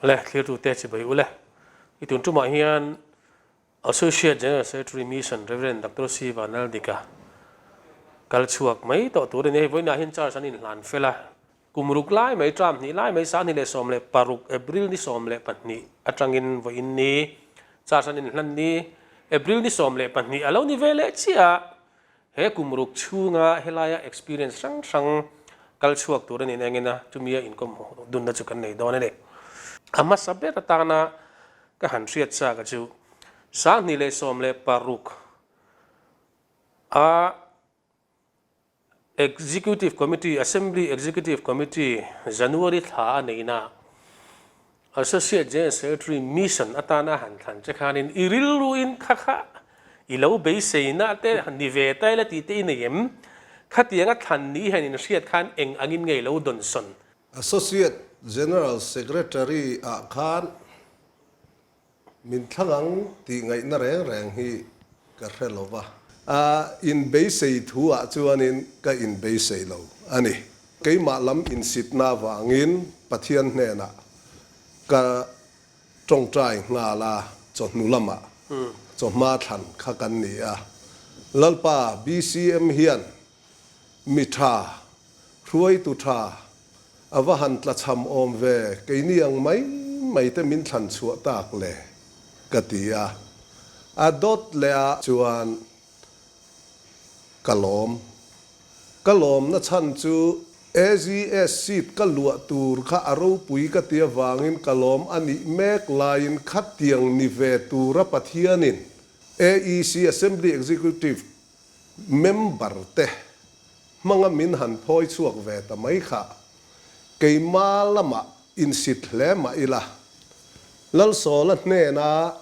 Le thlirtute chibai ule. I tun tumah hian Associate General Secretary Mission Rev. Doctor C Vanaldika kal chhuak mai tawh tur a ni. Hei vawiinah hian charge an inhlan fel a, kum ruk lai mai, term hnih lai mai, 2016 April ni 12 atangin vawiin ni charge an inhlan ni April ni 12 a lo ni ve leh chiah a. He kum ruk chhunga helaia experience hrang hrang kal chhuak tur a nih engin a, chumia inkawm dunna chu kan nei dawn a ni. A hmasa ber atana ka han hriat chak a chu 2016 a Executive Committee, Assembly Executive Committee January thla a neihna Associate General Secretary Mission atana a han thlan che khanin i rilruin kha kha i lo beiseina te ni ve ta ila tih te i nei em? Khatianga thlan ni hian in hriat khan eng angin nge i lo dawnsawn? Associate General Secretary ah khan min thlang ang tih ngaihna reng reng hi ka hre lo va. A inbeisei thu ah chuanin ka inbeisei lo a ni. Keimah lam insitna avangin Pathian hnenah ka tawngtai nghal a, chawhnu lamah chawhma thlan kha kan ni a. Lalpa BCM hian mi tha, hruaitu tha A va han tlachham awm ve, keini ang mai mai te min thlan chhuah tak le? ka ti a. A dawt leh ah chuan ka lawm. Ka lawmna chhan chu AGS seat ka luah tur kha a ropui ka ti avangin ka lawm a nih mek laiin khatiang ni ve tura Pathianin AEC, Assembly Executive, Member te hmanga min han phawi chhuak ve ta mai kha keima lamah insit hle mah ila, Lalsawla hnena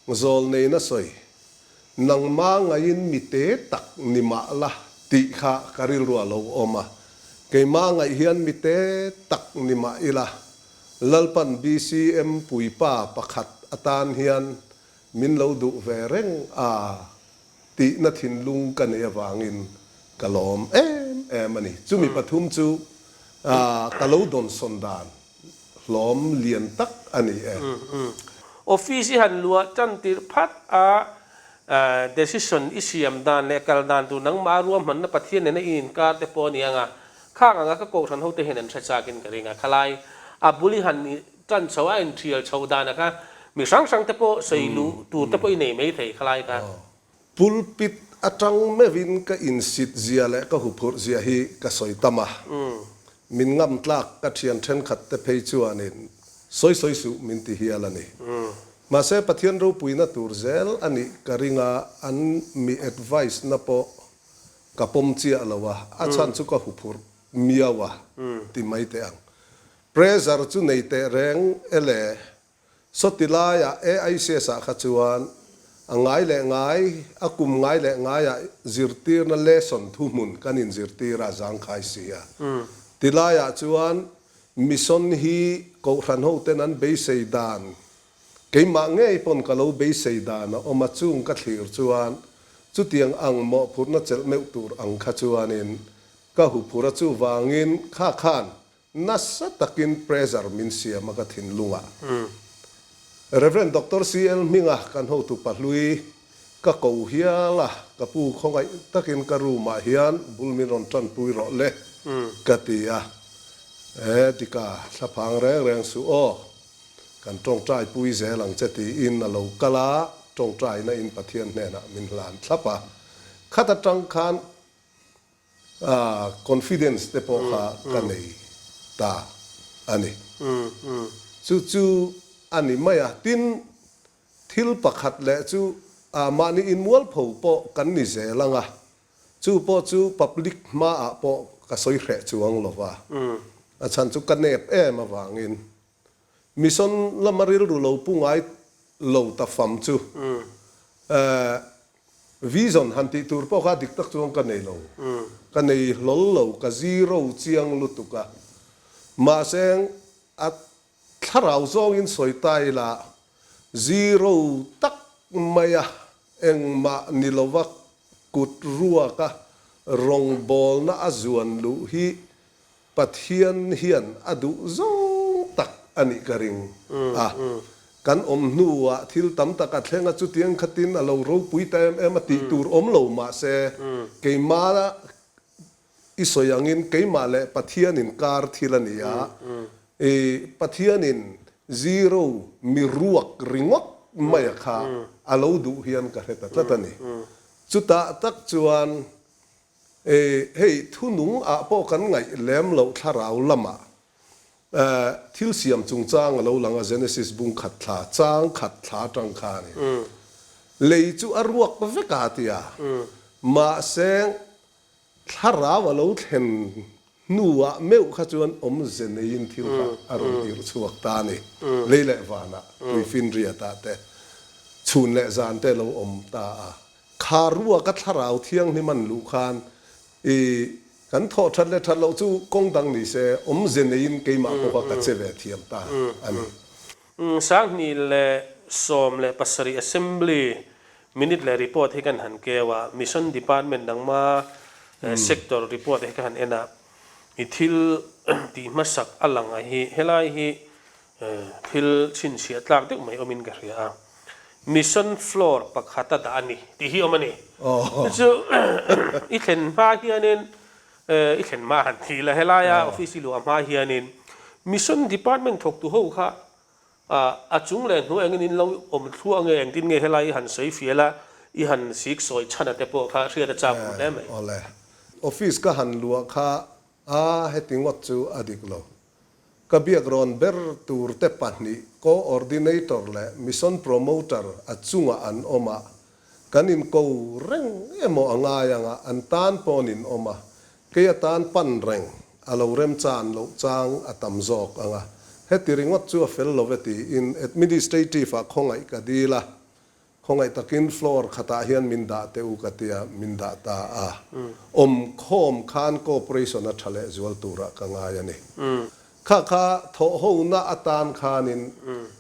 zawlneina sawi, nangma ngaiin mi te tak ni mah la tih kha ka rilru a lo awm a, keima ngaih hian mi te tak ni mah ila, Lalpan BCM puipa pakhat atan hian min lo duh ve reng a. Tihna thinlung ka neih avangin ka lawm em em a ni. Chumi pathum chu ka lo dawnsawn dan hlawm lian tak a ni e. Office i han luah tan tirh phat a, decision i siam dan leh kal dan tur nangmah ruahmanna Pathian nena i inkar te pawh a ni ang a, khang anga ka kohhran hote hian an hre chakin ka ring a, khalai a bul i han Tan chho a inṭhial chho dan a kha mi hrang hrang te pawh sawi luh tur te pawh i nei mai thei khalai kha. Pulpit aṭang meuhin ka insit zia leh ka huphurh zia hi ka sawi tam a, min ngam tlak ka ṭhian ṭhenkhat te phei chuanin sawi sawi suh min ti hial a ni. Mahse Pathian ropuina tur zel a nih ka ring a, an mi advice na pawh ka pawm chiah lo a, a chhan chu ka huphurh miau a ti mai teh ang. Pressure chu nei teh reng e le. Sawti laiah AICS ah kha chuan a ngai leh ngai, a kum ngai leh ngaiah zirtirna lesson thuhmun kan inzirtir a zangkhai si a. Ti laiah chuan mission hi Kohhran hoten an beisei dan, keimah ngei pawn ka lo beisei dan a awm a, chung ka thlir chuan chutiang ang mawhphurhna chelh meuh tur ang kha chuanin ka huphurh a, chuvangin kha khan Nasa takin pressure min siam a ka thinlungah. Rev. Doctor CL Hminga kan hotu pahlui ka ko hial a, ka pu khawngaih takin ka room ah hian bul min rawn tanpui rawh le ka ti a. E Dika, thlaphang reng reng suh aw, kan tawngtai pui zel ang che tiin a lo kal a, tawngtaina in Pathian hnenah min hlan thlap a. Khat atang khan Confidence te pawh kha ka nei ta a ni. Chu chu a ni mai a. Tin, thil pakhat leh chu mahni inmualpho pawh kan ni zel ang a, chu pawh chu public hmaah pawh ka sawi hreh chuang lo va, a chhan chu ka nep em avangin Mission lama rilru lo pu ngai lo ta fam chu vision han tih tur pawh kha dik tak chuan ka nei lo. Ka nei hlawl lo, ka zero chiang lutuk a. Mahse a thlarau zawngin sawi ta ila zero tak maia engmah ni lova kut ruaka rawngbawlna a zuan luh hi Pathian hian a duh zawng tak a nih ka ring a. Kan awm hnuah thil tam tak a thleng a, chutiang khatin a lo ropui ta em em a tih tur awm lo mahse keimah I sawi angin keimah leh Pathian inkar thil a ni a, i Pathianin zero mi ruak ringawt maia kha a lo duh hian ka hre ta tlat a ni. Chutah tak chuan i hei thunung ah pawh kan ngaih lem loh thlarau lamah thil siam chungchang a lo lang a, Genesis bung khat thla chang khat thla atang khanin lei chu a ruak vek a tia, mahse Thlarau a lo thlen hnuah meuh kha chuan awmze neiin thil kha a rawn irh chhuak ta a ni. Lei leh vanah, tuifinriatah te, chhun leh zan te lo awm ta a. Kha ruaka thlarau thianghlim an luh khan i kan thawh that leh that loh chu kawng dang ni se, awmze neiin keimah pawha ka che ve thiam ta a ni. 2017 Assembly Minute leh report hi kan han keu a, Mission Department dangma Sector report hi ka han en a, i thil tih hmasak a lang a hi helai hi thil chhinchhiah tlak deuh mai awmin ka hria a, Mission floor pakhata dah a ni tih hi awm a ni. Chu i thlen hma hianin i thlen hma han ti la, helaia office i luah hma hianin Mission Department thawktu ho kha A chung leh hnuai angin in lo awm thluah nge engtin nge helai i han sawi fial a, i han sik sawi chhan a te pawh kha hriat a chak awm hle mai. Awle. Office ka han luah kha a heti ngawt chu a dik lo. Ka biak rawn ber tur te pahnih Co-ordinator leh Mission Promoter a chungah an awm a, kan inko reng emaw a ngai anga an tan pawn in awm a, Kei atan pan reng a lo remchan loh chang a tam zawk ang a, heti ringawt chu a fel lo e tiin administrative ah khawngaih ka dil a, khawngaih takin floor khatah hian min dah teh u ka tia min dah ta a, awm khawm khan cooperation a tha leh zual turah ka ngai a ni. Kha kha thawhhona atan khanin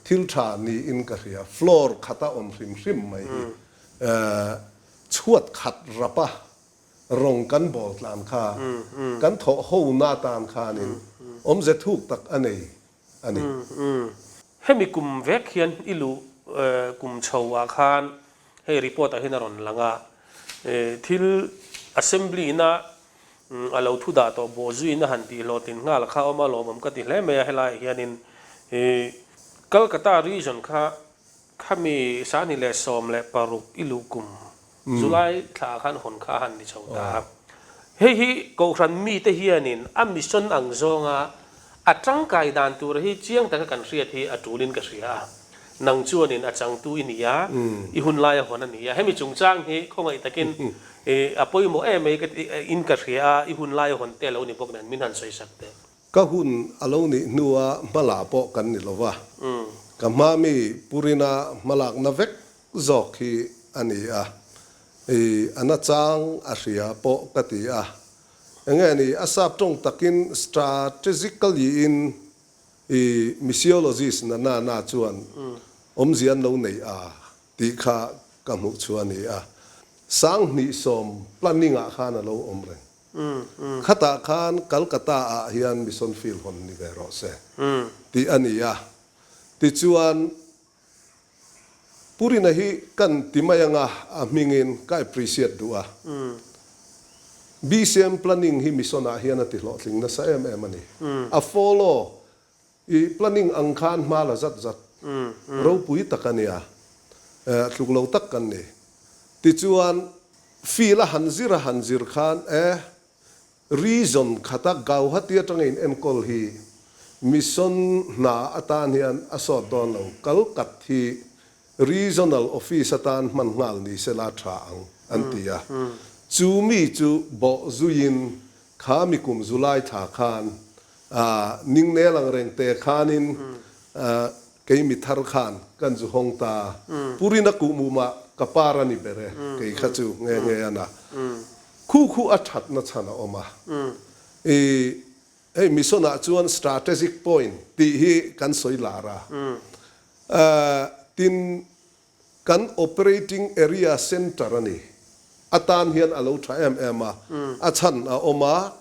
thil tha niin ka hria, floor khata awm hrim hrim mai hi chhuat khat rapa Rawng kan bawl tlan kha kan thawh ho na tan khanin awmze thuk tak a nei a ni. Hemi kum vek hian i luh kum chho ah khan hei report ah hian a rawn lang a, thil assembly ina a lo thu dah tawh bawhzui in a han tih hlawhtlin nghal kha a awm a, lawmawm ka ti hle mai a, helai ah hianin Calcutta region kha Khami 2016 i luh kum July thla ah khan hawn kha a han ni chho ta a. Hei hi Kohhran mite hianin a mission ang zawnga a tangkai dan tur hi chiang taka kan hriat hi a tulin ka hria a. Nang chuanin a changtu i ni a, i hun laia hawn a ni a. Hemi chungchang hi khawngaih takin a pawimawh em mai ka ti in ka hria a, i hun laia hawn te a lo ni bawk nen min han sawisak teh. Ka hun a lo nih hnua hmala pawh kan ni lo va, ka hma mi Purina hmalakna vek zawk hi a ni a, i a nachang a hria pawh ka ti a. Enge ni, a sap tawng takin strategically in i missiologist na na na chuan awmzia an lo nei a tih kha ka hmuh chu a ni a. 2010 planning ah khan a lo awm reng. Khatah khan Calcutta ah hian mission field hawn ni ve rawh se tih a ni a. Tichuan Purina hi kan ti mai anga a hmingin ka appreciate duh a. BCM planning hi mission ah hian a ti hlawhtling nasa em em a ni. A follow I planning ang khan hma la zat zat ropui tak a nia, tluk lo tak kan ni. Tichuan field a han zir a han zir khan e, region khata Gauhati atanga in enkawl hi mission hna atan hian a sawt dawn lo, Kalkat hi regional office atan hman nghal ni sela tha ang an ti a. Chu mi chu bawh zuiin kha mi kum July thla khan Ningnel ang reng te khanin kei mi thar khan kan zu hawng ta. Purina kuhmumah ka par a ni ber e, kei kha chu nghe nghe a na. Khu khu a thatna chhan a awm a. I hei mission ah chuan strategic point tih hi kan sawi lar a. Tin Kan operating area centre a ni. Atan hian a lo tha em em a, a chhan a awm a.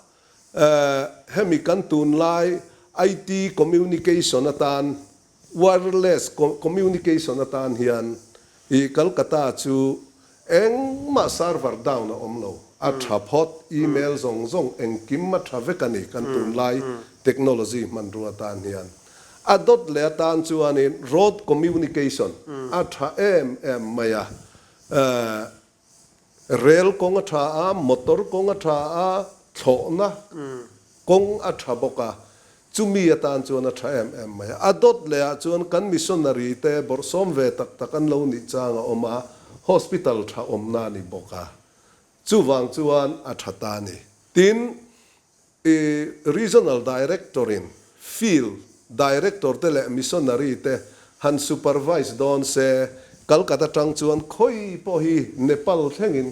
Hemi kan tunlai IT communication atan, wireless communication atan hian i Calcutta chu engmah server down a awm lo. A tha phawt, email zawng zawng engkim a tha vek a ni kan tunlai technology hmanrua atan hian. A dawt leh atan chuanin road communication a tha em em mai a. Rel kawng a tha a, motor kawng a tha a, thlawhna kawng a tha bawk a, chumi atan chuan a tha em em mai a. A dawt leh ah chuan kan missionary te bawrhsawm ve tak tak an lo nih chang a awm a, hospital tha awmna a ni bawk a, chuvang chuan a tha ta a ni. Tin, I Regional Director in Field Director te leh Missionary te han supervise dawn se, Calcutta tang chuan khawi pawh hi Nepal thlengin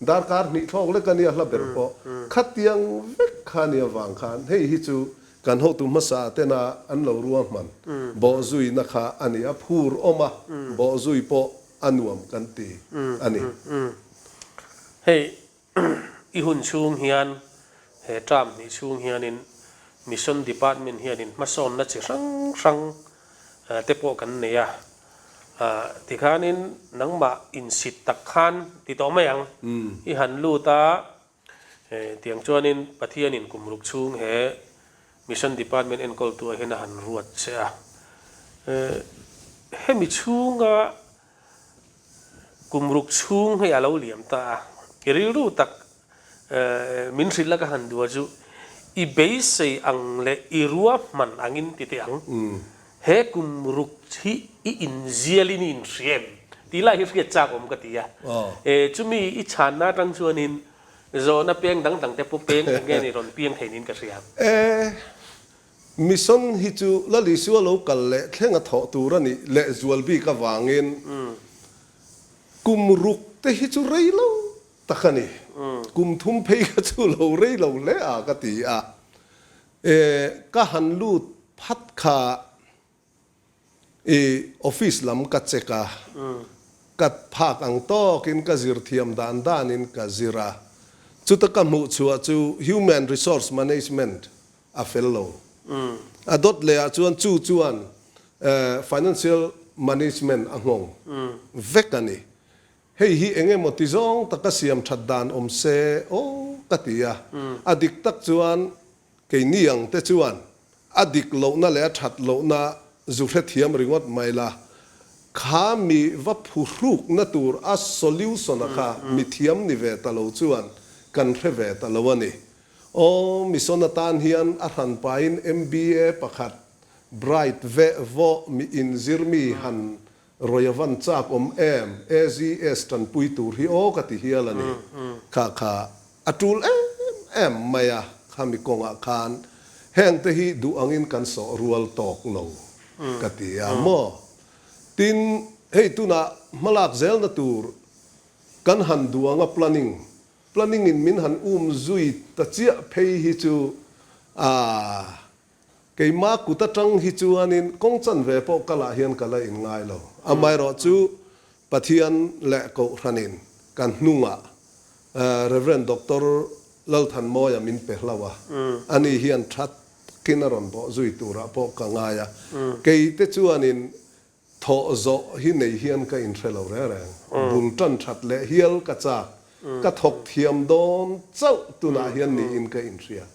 darkar hnih thlawk lek a nia hla ber pawh khatiang vek kha nia vang khan hei hi chu kan hotu hmasa tena an lo ruahman bawhzuina kha a ni a, phur awm a, bawhzui pawh a nuam kan ti a ni. Hei I hun chhung hian he term hnih chhung hianin Mission Department hianin hmasawnna chi hrang hrang te pawh kan nei a. Tikhanin nangmah insit tak khan ti tawh mai ang. I han lut a, tiang chuanin Pathianin kum ruk chhung he Mission Department enkawltu ah hian a han ruat che a. Hemi chhunga Kum ruk chhung hei a lo liam ta a, i rilru tak min hrilh a ka han duh a chu i beisei ang leh i ruahman angin ti teh ang. He kum ruk hi i inzialin i inhria em? Tih lai hi hriat chak awm ka ti a. Chumi i chhanna atang chuanin zawhna peng dang dang te pawh peng eng nge ni rawn piang thei niin ka hria. Mission hi chu Lal Isua lo kal leh thleng a thawh tur a nih leh zual bik avangin kum ruk te hi chu rei lo tak a ni. Kum thum phei kha chu lo rei lo hle a ka ti a. E, ka han lut phat kha I office lam ka check a, ka phak ang tawkin ka zir thiam dan danin ka zir a. Chuta ka hmuh chhuah chu Human Resource Management a fel lo. A dawt leh ah chuan chu chuan Financial Management a nghawng vek a ni. Hei hi eng emaw ti zawng taka siam that dan awm se aw ka ti a. A dik tak chuan Keini ang te chuan a dik lohna leh a that lohna zu hrethiam ringawt mai la, kha mi va phuhrukna tur a solution-a kha mi thiam ni ve ta lo chuan kan hre ve ta lo a ni. Aw, mission atan hian a hranpain MBA pakhat bright veh vawh mi inzir mi han Rawih a van chak awm em? AZS tanpui tur hi aw ka ti hial a ni. Kha kha a tul em em mai a, khami kawngah khan heng te hi duh angin kan sawh rual tawk lo ka ti a maw? Tin, hei tunah hmalak zelna tur kan han duh anga planning, planning in min han um zui ta chiah phei hi chu aah Keimah kut atang hi chuanin kawng chanve pawh ka lah hian ka la inngai lo. Amaherawh chu Pathian leh Kohhranin kan hnungah Rev. Doctor Lalthanmawia min pe hlauh a, ani hian tha takin a rawn bawh zui turah pawh ka ngai a. Keite chuanin Thawh zawh hi nei hian ka inhre lo reng reng. Bul tan that leh hial ka chak. Ka thawk thiam dawn chauh tunah hian niin ka inhria.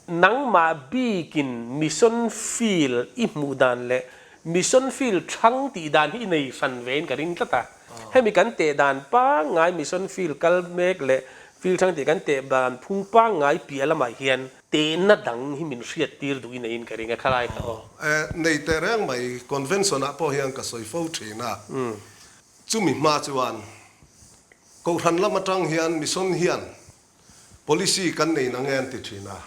Nangmah bikin mission field i hmuh dan leh mission field thlang tih dan hi i nei hran vein ka ring tlat a. Hemi kan teh dan pangngai mission field kal mek leh field thlang tih kan teh dan phung pangngai piah lamah hian Tehna dang hi min hriat tir duh i neiin ka ring a, khalai kha aw. E, nei teh reng mai, convention ah pawh hian ka sawi fo thin a. Chumi hma chuan Kohhran lam atang hian mission hian policy kan nei na nge an ti thin a,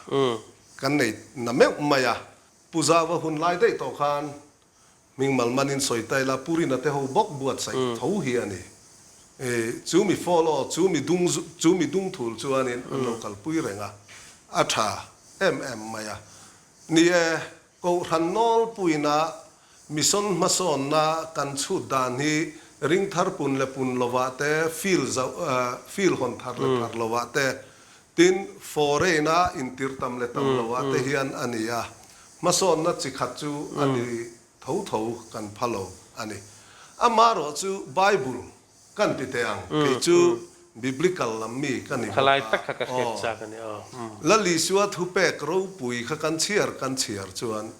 kan nei na meuh mai a. Pu Zauva hun lai daih tawh khan Hming mal manin sawi ta ila Purina te ho bawk buatsaih tho hi a ni. E, chu mi follow, chu mi dung, chu mi dung thul chuanin an lo kalpui reng a, a tha em em mai a. Ni e, Kohhran nawlpuina mission hmasawnna kan chhut dan hi ring thar pun leh pun lovah te, field zauh, field hawn thar leh thar lovah te. Tin, foreign-a intir tam leh tam loah te hian a ni a, hmasawnna chi khat chu a ni tho tho kan pha lo a ni. Amaherawhchu Bible kan ti teh ang, kei chu Biblical lam mi ka ni bawk a, aw. Lal Isua thupek ropui kha kan chhiar kan chhiar chuan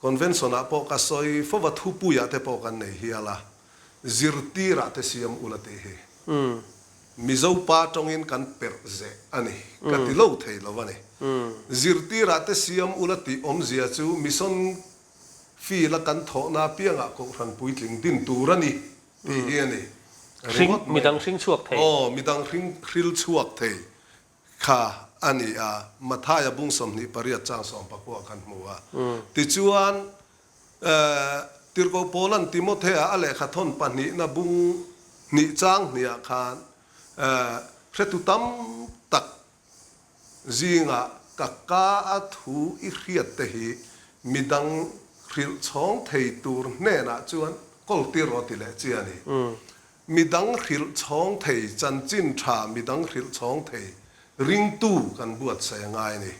Convention-ah pawh ka sawi fo va, thupuiah te pawh kan nei hial a, zirtirah te siam ula tih hi Mizo pa tawngin kan perh zeh a ni, ka ti lo thei lo a ni. Zirtirah te siam ula tih awmzia chu mission field-a kan thawhna apiangah kohhran puitling din tur a ni tih hi a ni ringawt mai. Midang hring chhuak thei. Aw, midang hring hril chhuak thei. Kha a ni a, Mathaia bung 28 chang 19 kan hmu a. Tichuan, Tirhkoh Paula'n Timothea a lehkha thawn pahnihna bung hnih chang hnihah khan hretu tam tak zingah ka ka a thu i hriat te hi midang hrilh chhawng thei tur hnenah chuan kawltir rawh ti leh chi a ni. Midang hrilh chhawng thei, chanchin tha midang hrilh chhawng thei ringtu kan buatsaih a ngai a ni.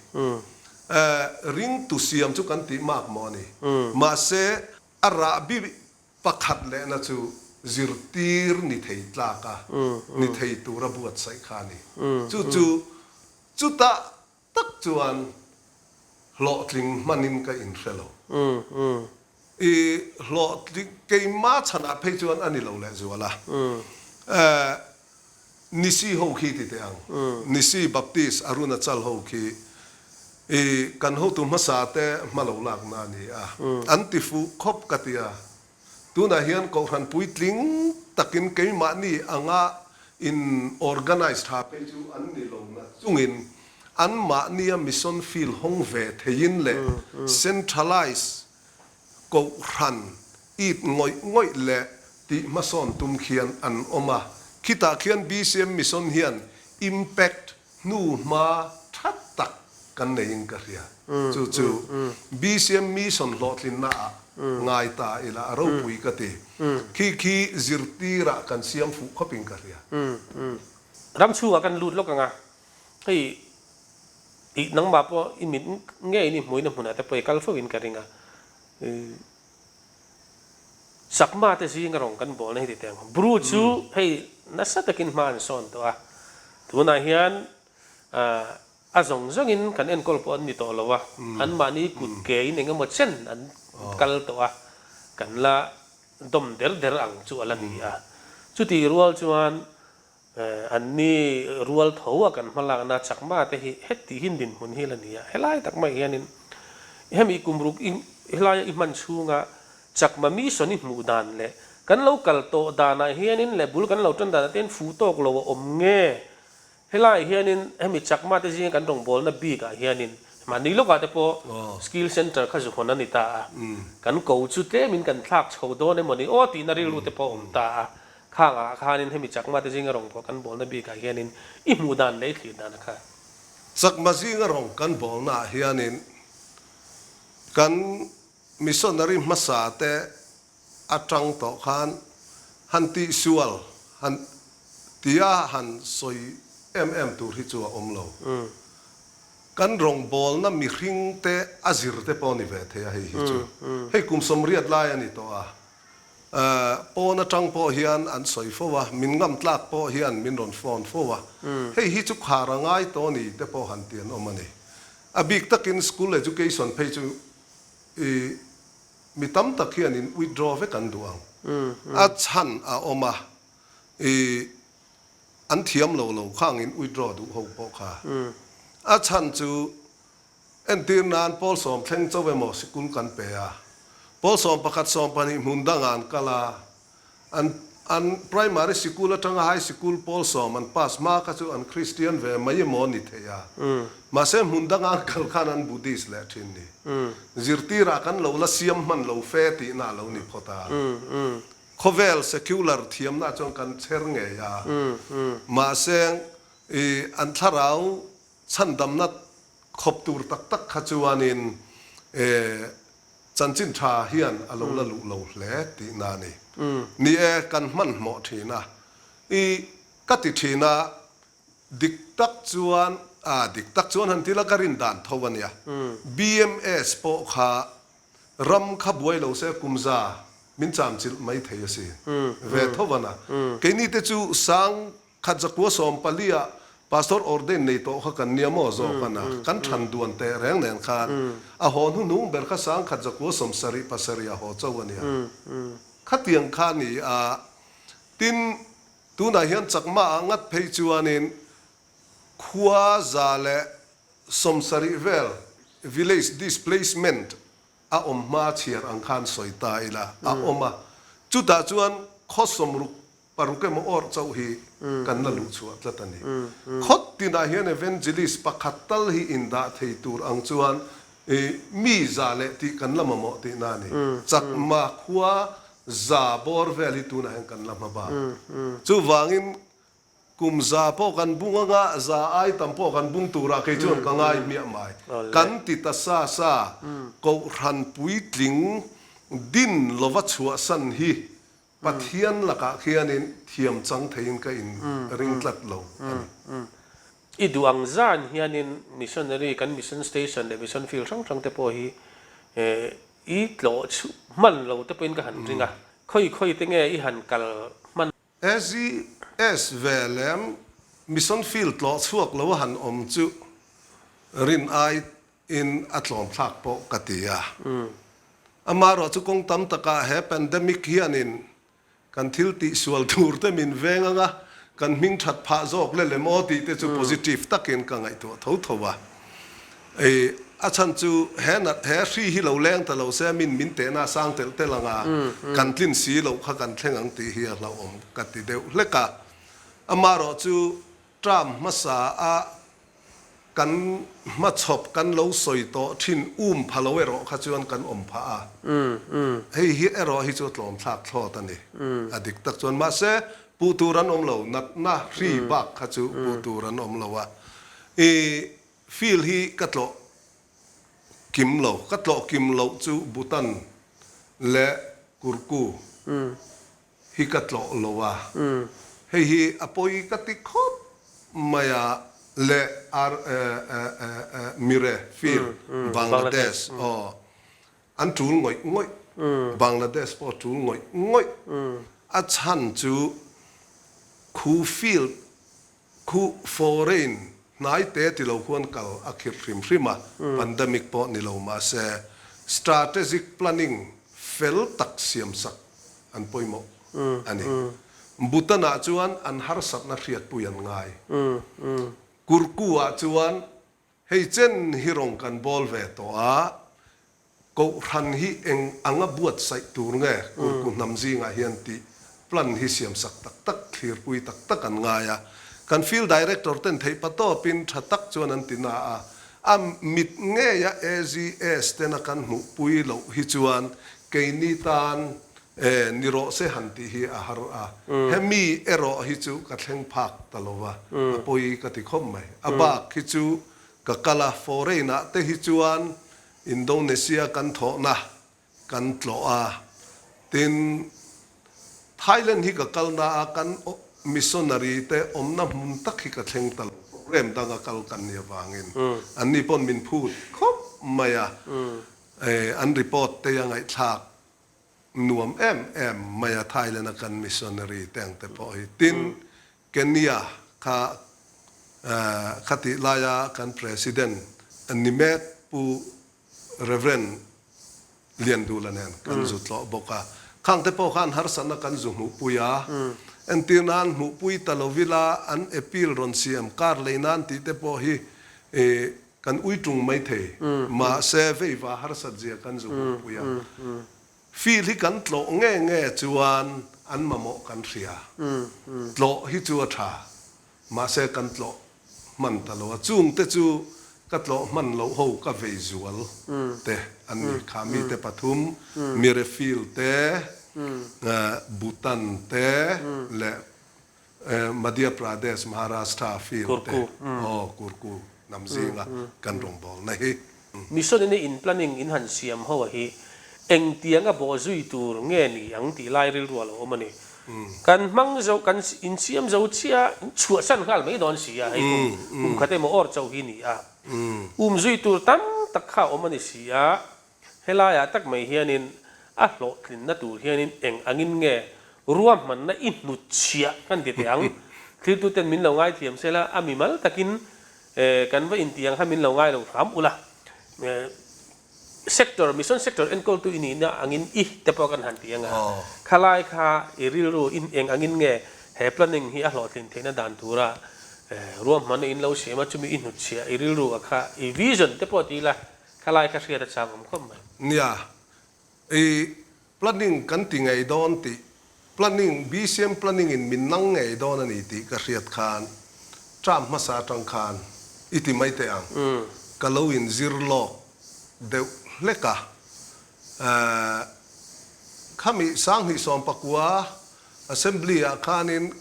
Ringtu siam chu kan tih mak maw a ni. Mahse, a rahbi pakhat lehna chu zirtir ni thei tlak a, ni thei tura buatsaih kha a ni. Chu chu chutah tak chuan hlawhtling hmanin ka inhre lo. I hlawhtling keimah chhanah phei chuan a ni lo lehzual a. Nisi ho khi ti teh ang. Nisi Baptist Arunachal ho khi i kan hotu hmasa te hma lo lakna a ni a. An ti fuh khawp ka ti a. Tunah hian Kohhran puitling takin keimahni anga in organize tha phei chu an ni lo na chungin anmahnia mission field hawng ve theiin leh centralize Kohhran it ngawih ngawih leh tih hmasawn tum khian an awm a. Khitah khian BCM Mission hian impact Hnu hma tha tak kan neiin ka hria. Chu chu BCM Mission hlawhtlinna ah ngai ta ila a ropui ka ti. Khi khi zirtirah kan siam fuh khawpin ka hria. Ram chhungah kan lut lawk ang a, hei i nangmah pawh i mit ngeiin i hmuina hmunah te pawh i kal fo in ka ring a. Chakma te zinga rawng kan bawlna hi ti teh ang. Bru chu hei nasa takin hma an sawn tawh a, tunah hian a zawng zawngin kan enkawl pawh an ni tawh lo a, anmahni kut kein eng emaw chen an kal tawh a, kan la dawm der der ang chu a la ni a. Chutih rual chuan Anni rual tho a kan hmalakna chakma te hi heti hi dinhmun hi la ni a, helai tak mai hianin hemi kum ruk i helaia i hman chhunga chakma mission i hmuh dan leh kan lo kal tawh danah hianin leh bul kan lo tan danah te hian fuh tawk lo a awm nge? Helaiah hianin hemi chakma te zinga kan rawngbawlna bikah hianin mahni lawkah te pawh skill centre kha zu hawn a ni ta a, kan ko chu tlemin kan thlak chho dawn emaw ni aw tihna rilru te pawh a awm ta a. Khang ah khanin hemi Chakma te zinga rawng pawh kan bawlna bikah hianin i hmuh dan leh i thlir dan a kha. Chakma zinga rawng kan bawlna ah hianin kan missionary hmasa te atang tawh khan han tihsual han tia han sawi em em tur hi chu a awm lo. Kan rawngbawlna mihring te a zir te pawh ni ve thei a hei hi chu. Hei kum 80 lai a ni tawh a. Pawn atang pawh hian an sawi fo a, min ngam tlak pawh hian min rawn phone fo a, hei hi chu khar a ngai tawh ni te pawh han ti an awm a ni. A bik takin school education phei chu i mi tam tak hian in withdraw vek an duh ang. A chhan a awm a, i an thiam lo lo khang in withdraw duh ho pawh kha. A chhan chu Entir nan pawl sawm thleng chauh emaw sikul kan pe a, pawl 11 12 hmun dangah an kal a, an an primary sikul atanga high sikul pawl sawm an pass hma kha chu an Christian ve mai emaw ni thei a, mahse hmun danga an kal khan an Buddhist leh thin ni. Zirtirah kan lo la siam hman lo fe tihna a lo ni phawt a. Khawvel secular thiamna chuan kan chher ngei a, mahse i an thlarau Chhandamna khawp tur tak tak kha chuanin chanchin tha hian a lo la luh lo hle tihna a ni. Ni e, kan hmanhmawh thin a, i ka ti thin a, dik tak chuan, a dik tak chuan han ti la ka rin dan tho a nia. BMS pawh kha ram kha buai lo se kum za min cham chilh mai thei a si ve tho a na. Keini te chu sang Khat zakua 14 ah Pastor ordain nei tawh kha kan nia maw zawk a na, kan than duan teh reng nen khan a haw hnuhnung ber kha 1177 a haw chauh a nia. Khatiang kha a ni a, tin tunah hian chakma ah ngat phei chuanin khua 170 vel village displacement a awm hma chhiar ang khan sawi ta ila a awm a, chutah chuan khaw 60 Paruk emaw awrh chauh hi kan la luh chhuah tlat a ni. Khawt tinah hian evangelist pakhat tal hi indah thei tur ang chuan mi za leh tih kan la mamawh tihna a ni. Chakma khua za bawr vel hi tunah hian kan la hma bak. Chuvangin kum za pawh kan bung anga za ai tam pawh kan bung turah kei chuan ka ngai hmiah mai. Kan ti ta sa sa Kohhran puitling din lova chhuahsan hi Pathian lakah khianin thiam chang theiin ka in ring tlat lo a ni. I duh ang zan hianin missionary kan mission station leh mission field hrang hrang te pawh hi i tlawh chhuh hman lo te pawhin ka han ring a, khawi khawi te nge i han kal hman? SGS ve lem mission field tlawh chhuak lo a han awm chu rin ai in a tlawm thlak pawh ka ti a. Amaherawh chu kawng tam takah he pandemic hianin kan thil tihsual tur te min veng ang a, kan hming that phah zawk le lem aw tih te chu positive takin ka ngaihtuah tho tho a. Ei, a chhan chu he nat he hri hi lo leng ta lo se min min tehna a sang telh telh ang a, kan tlin si loh kha kan thleng ang tih hi a hlauhawm ka ti deuh hlek a. Amaherawh chu term hmasa a Kan hmachhawp kan lo sawi tawh thin um pha lo erawh kha chuan kan awm phah a. Hei hi erawh hi chu tlawm thlak thlawt a ni. A dik tak chuan mahse puh tur an awm lo, natna hri bak kha chu puh tur an awm lo a. I field hi ka tlawh kim lo, ka tlawh kim loh chu Bhutan leh Kurku. Hi ka tlawh lo a, hei hi a pawi ka ti khawp mai a le ar Mire field Bangladesh aw an tul ngawih ngawih Bangladesh pawh a tul ngawih ngawih a chhan chu khu field Khu foreign hnai te ti lo khuan kal a khirh hrim hrim a, pandemic pawh ni lo mahse strategic planning fel tak siamsak an pawimawh a ni. Bhutan-ah chuan an harsatna hriatpui an ngai. Kurku-ah chuan Hei chen hi rawng kan bawl ve tawh a, Kohhran hi eng anga buatsaih tur nge Kurku hnam zingah hian tih plan hi siamsak tak tak, thlirpui tak tak an ngai a. Kan Field Director ten theih patawpin tha tak chuan an ti na a, a mit ngeia AGS tena kan hmuhpui loh hi chuan keini tan e ni rawh se han tih hi a har a, hemi erawh hi chu ka thleng phak ta lo va, a pawi ka ti khawp mai. A bak hi chu ka kal a, foreign ah te hi chuan Indonesia kan thawhna kan tlawh a, tin Thailand hi ka kalna a kan missionary te awmna hmun tak hi ka thleng ta lo, program danga kal kan nih avangin anni pawn min phut khawp mai a, an report te a ngaihthlak Nuam em em mai a Thailand a kan missionary te ang te pawh hi. Tin, Kenya kha khatih laia kan President ni mek Pu Rev. Liandula nen kan zu tlawh bawk a. Khang te pawh khan harsatna kan zu hmuhpui a. Entir nan hmuhpui ta lo ila an appeal rawn siam kar lei nan tih te pawh hi Kan ui tung mai thei. Mahse, veiva harsat zia kan zu hmuhpui a. Field hi kan tlawh nge nge chuan an mamawh kan hria. Tlawh hi chu a tha. Mahse, kan tlawh hman ta lo a. Chung te chu ka tlawh hman loh ho ka vei zual te an ni. Kha mite pathum, Mire Field te, Bhutan te leh Madhya Pradesh, Maharashtra field te aw Kurku hnam zinga kan rawngbawlna hi. Mission in in planning in han siam ho a hi engtianga bawh zui tur nge ni ang tih lai rilru a lo awm a ni. Kan hmang zo, kan insiam zo chiah a, in chhuahsan nghal mai dawn si a, hei kum kum khat emaw awr chauh hi ni a. Um zui tur tam tak kha a awm a ni si a, helaiah tak mai hianin a hlawhtlinna tur hianin eng angin nge ruahmanna i hnutchhiah kan ti teh ang. Thiltuten min lo ngaithiam sela, a mimal takin kan va intiang kha min lo ngai lo hram ula. Sector, Mission Sector enkawltu i nihna angin i te pawh kan han ti ang a, khalai kha i rilru in eng angin nge he planning hi a hlawhtlin theihna dan tura ruahmanna in lo siam a, chumi i hnutchhiah i rilru a kha i vision te pawh ti ila khalai kha hriat a chang awm khawp mai. Nia, i Planning kan ti ngei dawn tih, planning, BCM planning in min nang ngei dawn a ni tih ka hriat khan term hmasa atang khan i ti mai teh ang, ka lo in zir lawk deuh hlek a. Khami 2019 Assembly ah khanin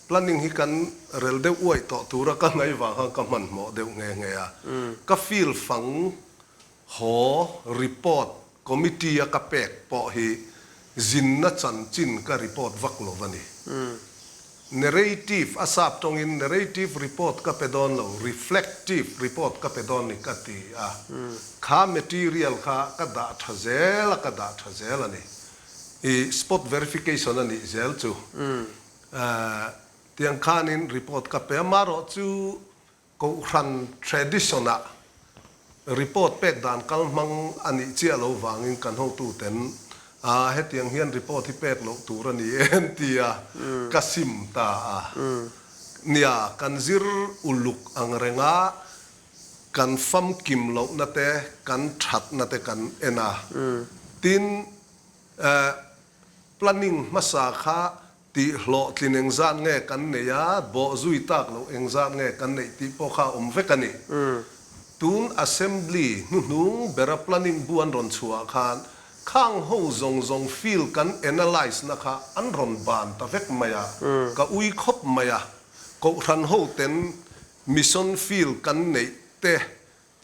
planning hi kan rel deuh uaih tawh tura ka ngaih vang khan ka hmanhmawh deuh nghe nghe a, ka feel fang Haw report committee a ka pek pawh hi zinna chanchin ka report vak lo va ni. Narrative a sap tawngin narrative report ka pe dawn lo, reflective report ka pe dawn ni ka ti a. Kha material kha ka dah tha zel a ka dah tha zel a ni. I spot verification a nih zel chu. Tiang khanin report ka pe a, marawh chu Kohhran tradition-ah report pek dan kal hmang a nih chiah lo vangin kan hotuten a hetiang hian report hi pek loh tur a ni em tia ka sim ta a. Nia, kan zir uluk ang renga kan famkim lohna te, kan thatna te kan en a. Tin, planning hmasa kha Tih hlawhtlin engzat nge kan neih a, bawh zui tak loh engzat nge kan neih tih pawh kha a awm vek a ni. Tun Assembly hnuhnung bera planning bu an rawn chhuah khan khang ho zawng zawng field kan analyse na kha an rawn ban ta vek mai a, ka ui khawp mai a. Kohhran ho ten mission field kan neih te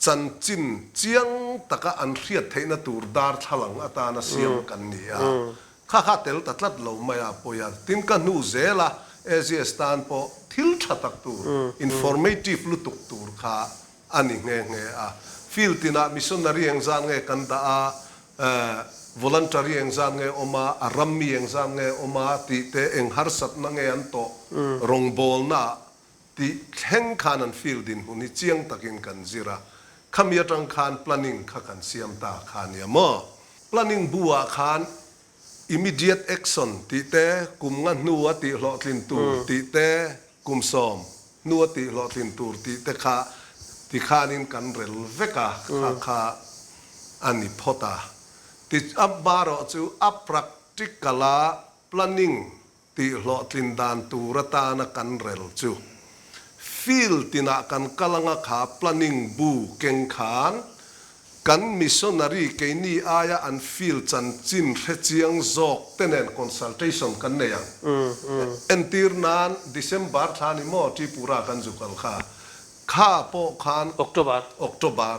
Chanchin chiang taka an hriat theihna tur darthlalang atana siam kan ni a, kha kha tel ta tlat lo mai a pawi a. Tin ka hnu zela AGS tan pawh thil tha tak tur, informative lutuk tur kha a ni nghe nghe a. Field tinah missionary engzat nge kan dah a, voluntary engzat nge awm a, a rammi engzat nge awm a tih te, eng harsatna nge an tawh rawngbawlnaah Tih thleng khan an field dinhmun hi chiang takin kan zir a, khami atang khan planning kha kan siam ta kha nia maw? Planning bu ah khan immediate action tih te, kum nga hnu a tih hlawhtlin tur tih te, kum sawm hnu a tih hlawhtlin tur tih te kha ti khanin kan rel vek a, kha kha a ni phawt a. Ti amarawh chu a practical a planning Tih hlawhtlin dan tur atana kan rel chu field tinah kan kal anga kha planning bu keng khan kan missionary keini aia an field chanchin hrechiang zawk te nen consultation kan nei ang. Entir nan December thla ni maw Tripura kan zu kal kha kha pawh khan October. October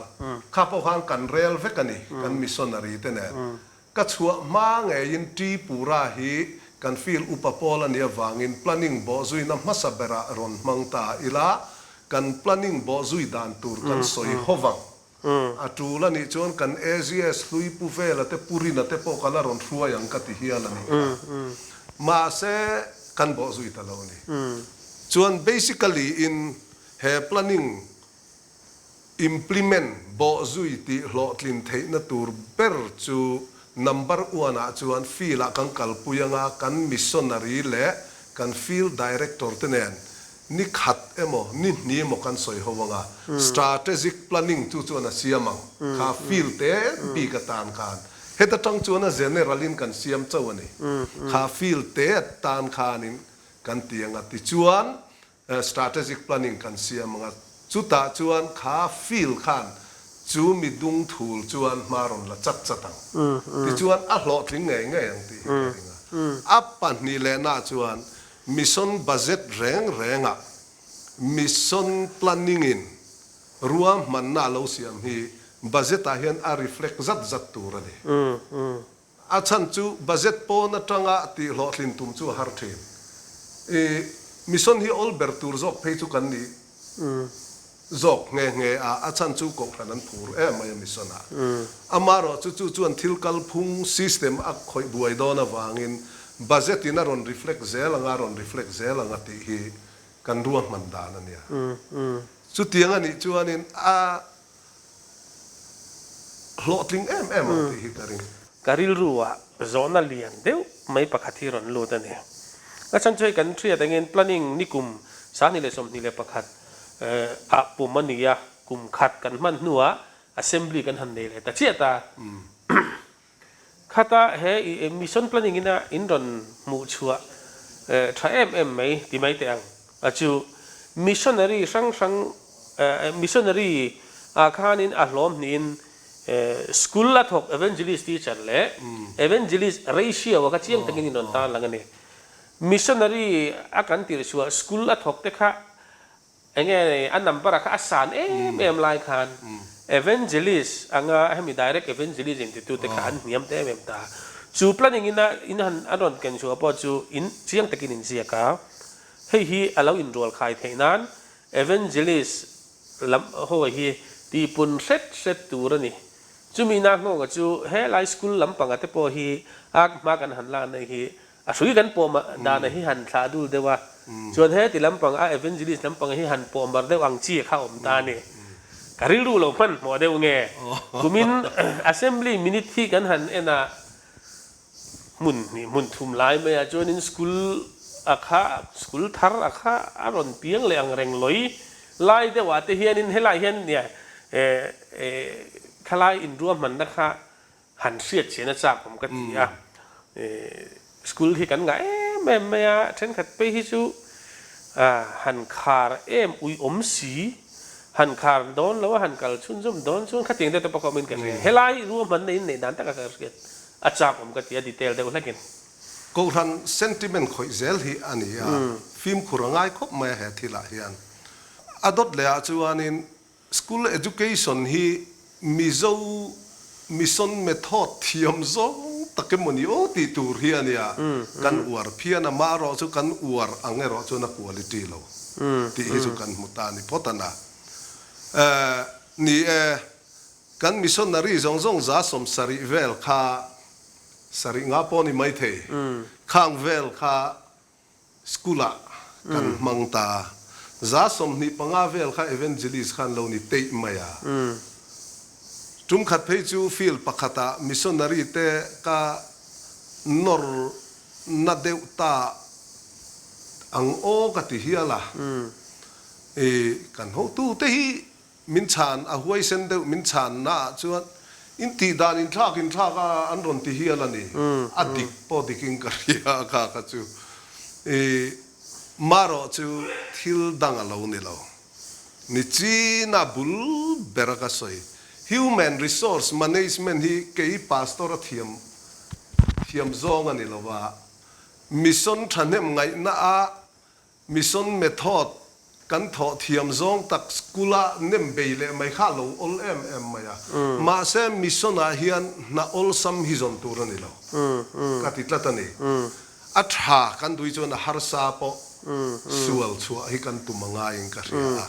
kha pawh khan kan rel vek a ni kan missionary te nen. Ka chhuah hma ngeiin Tripura hi kan field upa pawl a nih avangin planning bawhzuina hmasa berah rawn hmang ta ila, kan planning bawhzui dan tur kan sawi ho vang. A tul a nih chuan kan AGS hlui Pu Vela te Pu Rina te pawh ka la rawn hruai ang ka ti hial a nih kha. Mahse, kan bawhzui ta lo a ni. Chuan basically in he planning Implement, bawhzui tih hlawhtlin theihna tur ber chu number one ah chuan field ah kan kalpui anga kan missionary leh kan field director te nen ni khat emaw ni hnih emaw kan sawi ho anga strategic planning chu chuan a siam ang kha field te bik atan khan heta tang chuan a general in kan siam chauh a ni kha field te atan khanin kan ti anga tichuan Strategic planning kan siam ang a, chutah chuan kha field khan chu mi dung thul chuan hma rawn la chat chat ang. Tichuan a hlawhtling ngei ngei ang tih hi ka ring a. A pahnih lehna chuan mission budget reng rengah mission planning in ruahmanna a lo siam hi budget ah hian a reflect zat zat tur a ni. A chhan chu budget pawn atanga tih hlawhtlin tum chu a har thin. I mission hi awl ber tur zawk phei chu kan ni zawk nghe nghe a, a chhan chu kohhran an phur em mai a mission ah. Amaherawh chu chu chuan thil kalphung system a khawih buai dawn avangin budget in a rawn reflect zel anga a rawn reflect zel anga tih hi kan ruahman dan a nia. Chutiang a nih chuanin a hlawhtling em em ang tih hi ka ring. Ka rilru-ah zawhna lian deuh mai pakhat hi rawn lut a ni. A chhan chu hei kan hriat angin planning nikum 2021 ah pum a ni a, kum khat kan hman hnuah assembly kan han nei leh ta chiah ta. Khata he i mission planning ina in rawn hmuh chhuah tha em em mai ti mai teh ang a chu missionary hrang hrang missionary ah khanin a hlawm hnihin school a thawk evangelist teacher leh evangelist ratio a kha chiang takin in rawn tarlang a ni. Missionary a kan tirh chhuah school a thawk te kha Enge a number a kha a san em em lai khan evangelist anga hemi direct evangelism ti tute kha an hniam ta em em ta. Chu planning ina in han an rawn ken chhuah pawh chu in chiang takin in ziak a, hei hi a lo inrual khai theih nan evangelist lam ho hi tihpun hret hret tur a ni. Chumi na nghawng a chu helai school lampanga te pawh hi a hma kan han lak na hi A hrui kan pawh dana hi han thlah dul deuh a, chuan heti lampang a evangelist lampang hi han pawh mar deuh ang chi kha awm ta a ni. Ka rilru lo hmanhmawh deuh nge? Kumin assembly minute hi kan han en a, hmun hnih hmun thum lai mai ah chuanin school a kha school thar a kha a rawn piang leh ang reng lawi lai deuh ah te hianin helai hian nia khalai inruahmanna kha Han hriat chian a chak awm ka ti a, school hi kan ngah em em mai a, thenkhat phei hi chu han khar em ui awm si, han khar dawn lo a, han kal chhunzawm dawn chuan khatiang deuh te pawh ka awmin ka hria. Helai ruahmanna in neih dan taka ka hriat a chak awm ka ti a, detail deuh hlekin. Kohhran sentiment khawih zel hi a ni a, fimkhur a ngai khawp mai a he thilah hian. A dawt leh ah chuanin School education hi Mizo mission method thiam zawng tak emaw ni aw tih tur hi a nia, kan uar phian a, maherawh chu kan uar ang erawh chuan a quality lo tih hi chu kan hmu ta a ni phawt a na. Ni e, kan missionary zawng zawng 70% vel kha, sarih nga pawh ni maithei, khang vel kha School ah kan hmang ta. 25% vel kha evangelist khan lo ni teih mai a. Tum khat phei chu field pakhat ah missionary te ka nawr na deuh ta ang aw ka ti hial a. I kan hotu te hi Min chhan a huaisen deuh min chhan na ah chuan in tih dan in thlak in thlak a an rawn ti hial a ni. A dik pawh dik in ka hria a kha kha chu i marawh chu thil dang a lo ni lo. Ni china bul ber a ka sawi human resource management hi kei pastor a thiam thiam zawng a ni lo a, mission thahnem ngaihna ah Mission method kan thawh thiam zawng tak school ah nem bei leh mai kha a lo awl em em mai a. Mahse mission ah hian hna awlsam hi zawn tur a ni lo ka ti tlat a ni. A tha kan duh hi chuan a harsa pawh sual chhuah hi kan tum a ngaiin ka hria a.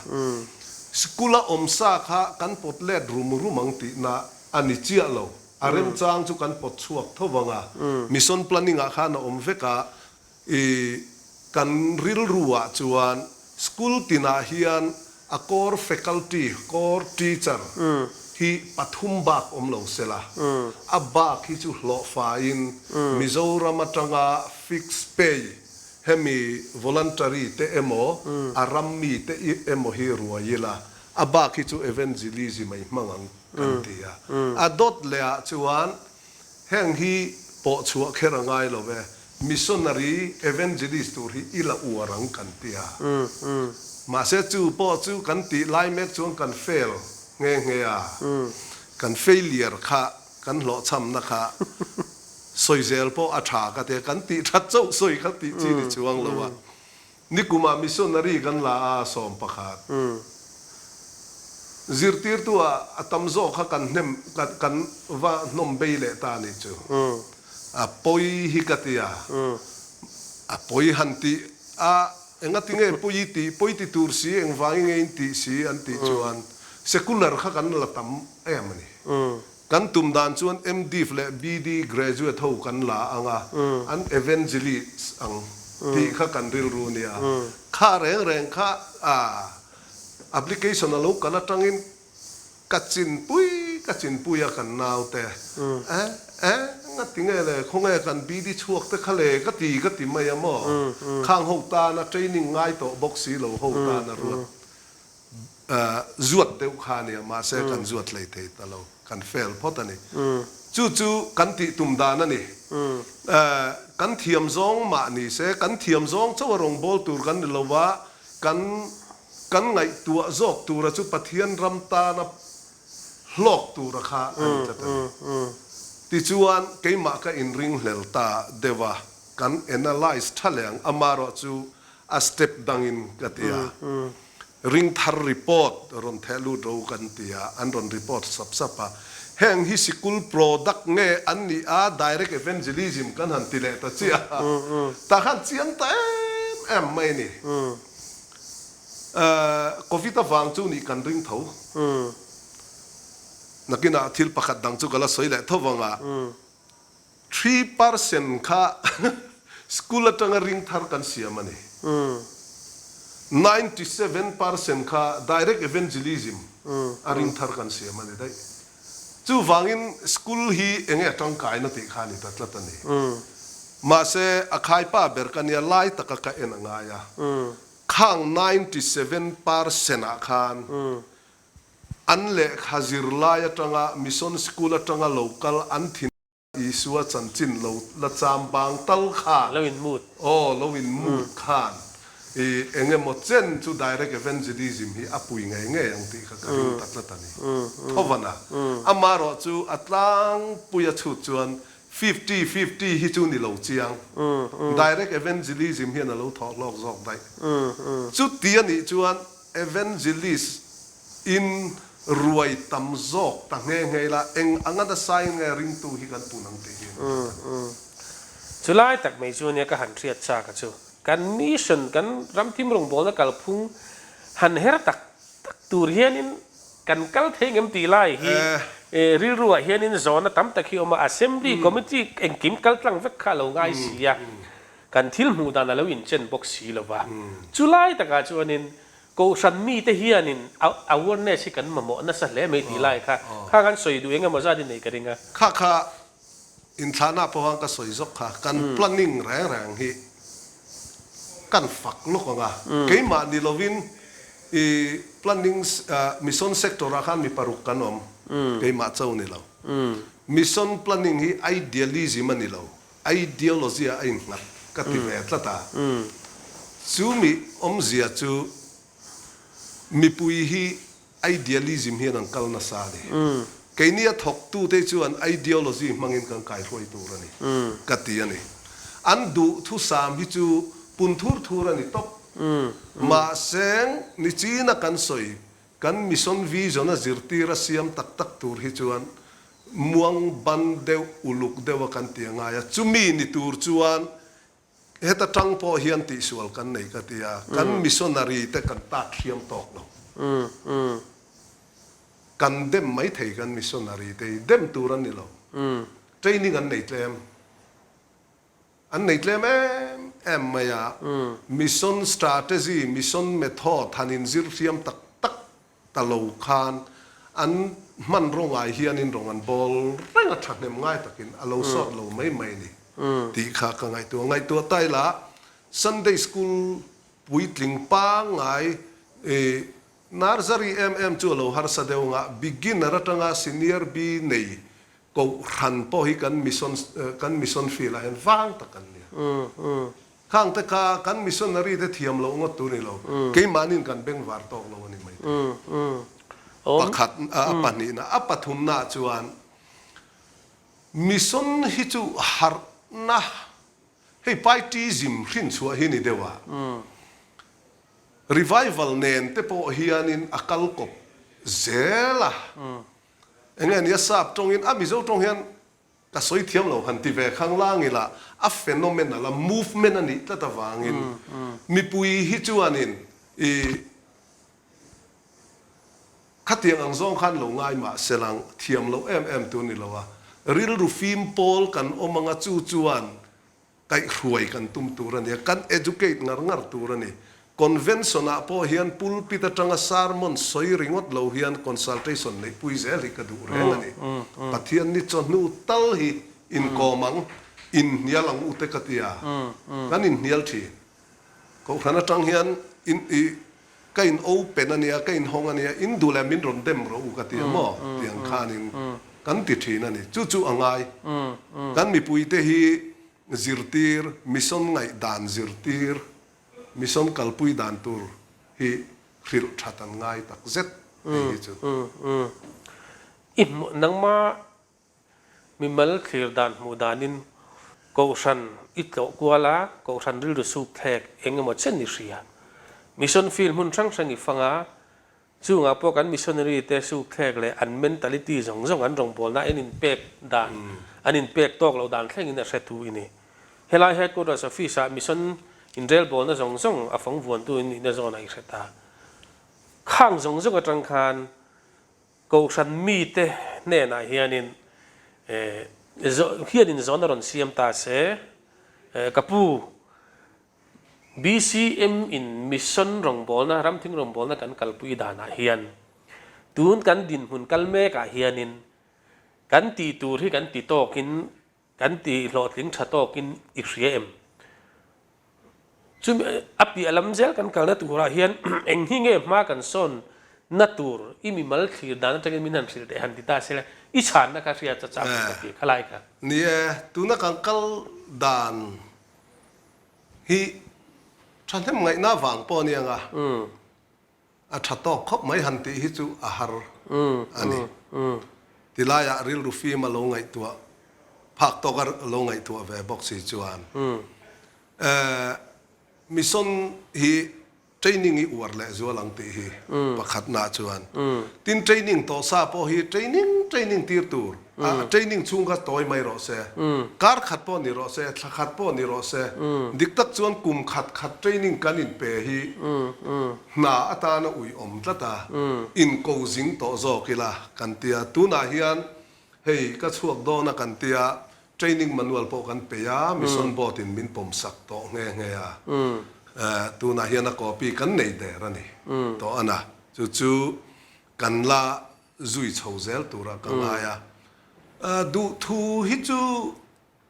School a awm sa kha kan pawt let rum rum ang tihna a ni chiah lo. A remchang chu kan pawt chhuak tho vang a. Mission planning ah khan a awm vek a. I kan rilru ah chuan school tinah hian a core faculty, core teacher, hi pathum bak awm lo sela, a bak hi chu hlawhfaiin Mizoram atanga fixed pay hemi voluntary te emaw a ram mi te emaw hi ruai ila, a bak hi chu evangelism a i hmang ang kan ti a. A dawt leh ah chuan Heng hi pawh chhuah kher a ngai lo ve, missionary, evangelist tur hi i la uar ang kan ti a. Mahse chu pawh chu kan tih lai mek chuan kan fail nghe nghe a, kan failure kha kan hlawhchhamna kha sawi zel pawh a tha ka ti a, kan tih that chauh sawi kha tih chi ni chuang lo a. Nikumah missionary kan la a 11. Zirtirtu ah a tam zawk kha kan hnem kan va hnawm bei leh ta a nih chu. A pawi hi ka ti a, a pawi han tih a, engati nge pawi tih, pawi ti tur si, engvangin nge in tih si an tih chuan secular kha kan la tam em a ni. Kan tum dan chuan MDiv leh BD graduate ho kan la ang a, an evangelist ang tih kha kan rilru nia. Kha reng reng kha application a lo kal atangin ka chinpui ka chinpui a kan naute eh eh nga ti nge le khawnge kan BD chhuak te kha le ka ti ka ti mai a maw khang ho tana training ngai tawh bawk si lo ho tana ruat Zuat deuh kha a nia, mahse kan zuat hlei thei ta lo, kan fail phawt a ni. Chu chu kan tih tum dan a ni. Kan thiam zawng mah ni se, kan thiam zawng chauh a rawngbâwl tur kan ni lo va, kan kan ngaihtuah zawk tura chu Pathian ram tana hlawk tura kha a ni tlat a ni. Tichuan, keimah ka inringhlel ta deuh a, kan analyse tha leh ang, amaherawhchu a step dangin ka ti a. Ring thar report rawn theh lut ro kan ti a, an rawn report sap sap a. Heng hi sikul product nge an nih a, direct evangelism kan han ti leh ta chiah a, tah khan chiang ta em em mai a ni. Covid avang chu nih kan ring tho. Nakinah thil pakhat dang chu ka la sawi leh tho vang a. 3% kha school atanga ring thar kan siam a ni. 97% kha direct evangelism a ring thar kan siam a ni daih. Chuvangin school hi enge a tangkaina tih kha a ni ta tlat a ni. Mahse a khaipa ber ka nia lai taka ka en a ngai a. Khang 97% ah khan An lehkha zirlai atanga mission school atanga lo kal an thin Isua chanchin lo la cham bang tal khan Lo in mut. Aw, lo in mut khan i eng emaw chen chu direct evangelism hi a pui ngei ngei ang tih kha ka ring ta tlat a ni. Thovana, amaherawh chu a tlangpui a chhut chuan Fifty fifty hi chu ni lo chiang. Direct evangelism hian a lo thawh hlawk zawk daih. Chuti a nih chuan evangelist in ruai tam zawk ta nghe nghe ila eng anga nasa in nge ringtu hi kan pun ang tih hi a ni tlat a ni. Chulai tak mai chu nia ka han hriat chak a chu. Kan mission, kan ramthim rawngbawlna kalphung han her tak tak tur hianin kan kal thei ngem tih lai hi rilru ah hianin zawhna tam tak hi a awm a, Assembly Committee engkim kal tlang vek kha a lo ngai si a, kan thil hmuh dan a lo inchen bawk si lo va. Chu lai takah chuanin Kohhran mite hianin awareness hi kan mamawh nasa hle mai tih lai kha kha kan sawi duh eng emaw zat i nei ka ring a. Kha kha Inthlahna pawh khan ka sawi zawk kha, kan planning reng reng hi kan fak lawk ang a, keimah ni lovin i planning mission sector ah khan mi paruk kan awm, keimah cho ni lo. Mission planning hi idealism a ni lo, ideology ah a innghat ka ti ve tlat a, chu mi awmzia chu mipui hi Idealism hian an kal nasa a ni. Keini a thawktute chuan ideology hmangin kan kaihruai tur a ni, ka ti a ni. An duh thusam hi chu pun thur thur a ni tawp. Mahse, nichina kan sawi, kan mission vision a zirtir a siam tak tak tur hi chuan muang ban deuh, uluk deuh a kan ti a ngai a. Chumi ni tur chuan Heta tang pawh hian tihsual kan nei ka ti a, kan missionary te kan tak hriam tawk lo. Kan dem mai thei kan missionary te hi, dem tur an ni lo. Training an nei tlem. An nei tlem em em mai a, mission strategy, mission method han inzir hriam tak tak Ta lo khan an hmanraw ngai hianin rawng an bawl reng a thahnem ngai takin a lo sawt lo mai mai a ni tih kha ka ngaihtuah. Ngaihtuah ta ila Sunday School puitling pangngai i nursery em em chu a lo harsa deuh anga beginner atanga senior B nei Kohhran pawh hi kan mission kan mission field ah hian vang tak an nia. Khang te kha kan missionary te thiam loh ngawt tur ni lo, keimahnin kan bengvar tawk lo a ni mai thei. Pakhat a pahnihna, a pathumna ah chuan mission hi chu harhna, hei pietism hrinchhuah hi ni deuh a, revival nen te pawh hianin a kal kawp zel a. Enge nia sap tawngin a Mizo tawng hian. Ka sawi thiam lo han ti ve khang lang ila a phenomenal a movement a nih tlat avangin mipui hi chuanin i khatiang ang zawng khan lo ngai mah se lang thiam loh em em tur ni lo a, rilru fim pawl kan awm anga chu chuan Kaihhruai kan tum tur a ni a, kan educate ngar ngar tur a ni. Convention-ah pawh hian pulpit atanga sermon sawi ringawt lo hian consultation neihpui zel hi ka duh reng a ni. Pathian ni chawhnu tal hi inkawm ang, inhnial ang u te ka ti a, kan inhnial thin. Kohhran atang hian in i ka in open a nia, ka inhawng a nia, in duh leh min rawn dem rawh u ka ti a maw? Tiang khanin kan ti thin a ni. Chu chu a ngai. Kan mipuite hi zirtir, mission ngaihdan zirtir, mission kalpui dan tur hi hrilh that an ngai tak zet hei hi chu. I hmuh nangma Mimal thlir dan hmuh danin Kohhran i tlawh kual a, Kohhran rilru suk thlek eng emaw chen i hria. Mission field hmun hrang hrang i fang a, chungah pawh kan missionary te suk thlek leh an mentality zawng zawng an rawngbawlna an inpek dan, an inpek tawk loh dan thlengin a hretu i ni. Helai Headquarters Office ah mission inrelbawlna zawng zawng a fawng vuantu in nihna zawnah i hre ta. Khang zawng zawng atang khan Kohhran mite hnenah hianin hianin zawn a rawn siam ta se, ka pu, BCM in mission rawngbawlna, ramthing rawngbawlna kan kalpui danah hian tun kan dinhmun kal mekah hianin kan tih tur hi kan ti tawkin Kan ti hlawhtling tha tawkin i hria em? Chumi a piah lam zel kan kalna turah hian eng hi nge hma kan sawn na tur i mimal thlir dan atangin min han hrilh teh han ti ta se la, i chhanna kha hria cha chak ka ti khalai kha. Ni e, tuna kan kal dan hi thahnem ngaihna vang pawh a ni ang a. A tha tawk khawp mai han tih hi chu a har a ni. Tilaiah rilru fim a lo ngaihtuah phak tawk a lo ngaihtuah ve bawk si chuan mission hi training i uar leh zual ang tih hi pakhatna chuan tin training tawh sa pawh hi training training tir tur A training chhung kha tawi mai rawh se. Kar khat pawh ni rawh se, thla khat pawh ni rawh se. Dik tak chuan kum khat khat training kan inpe hi hna atana uiawm tlat a, inko zing tawh zawk ila kan tia. Tunah hian hei ka chhuak dawn a kan tia, training manual pawh kan pe a, mission board in min pawm sak tawh nghe nghe a. Tunah hian a copy kan nei der a ni tawh a na. Chu chu kan la zui chho zel tura ka ngai a, duhthu hi chu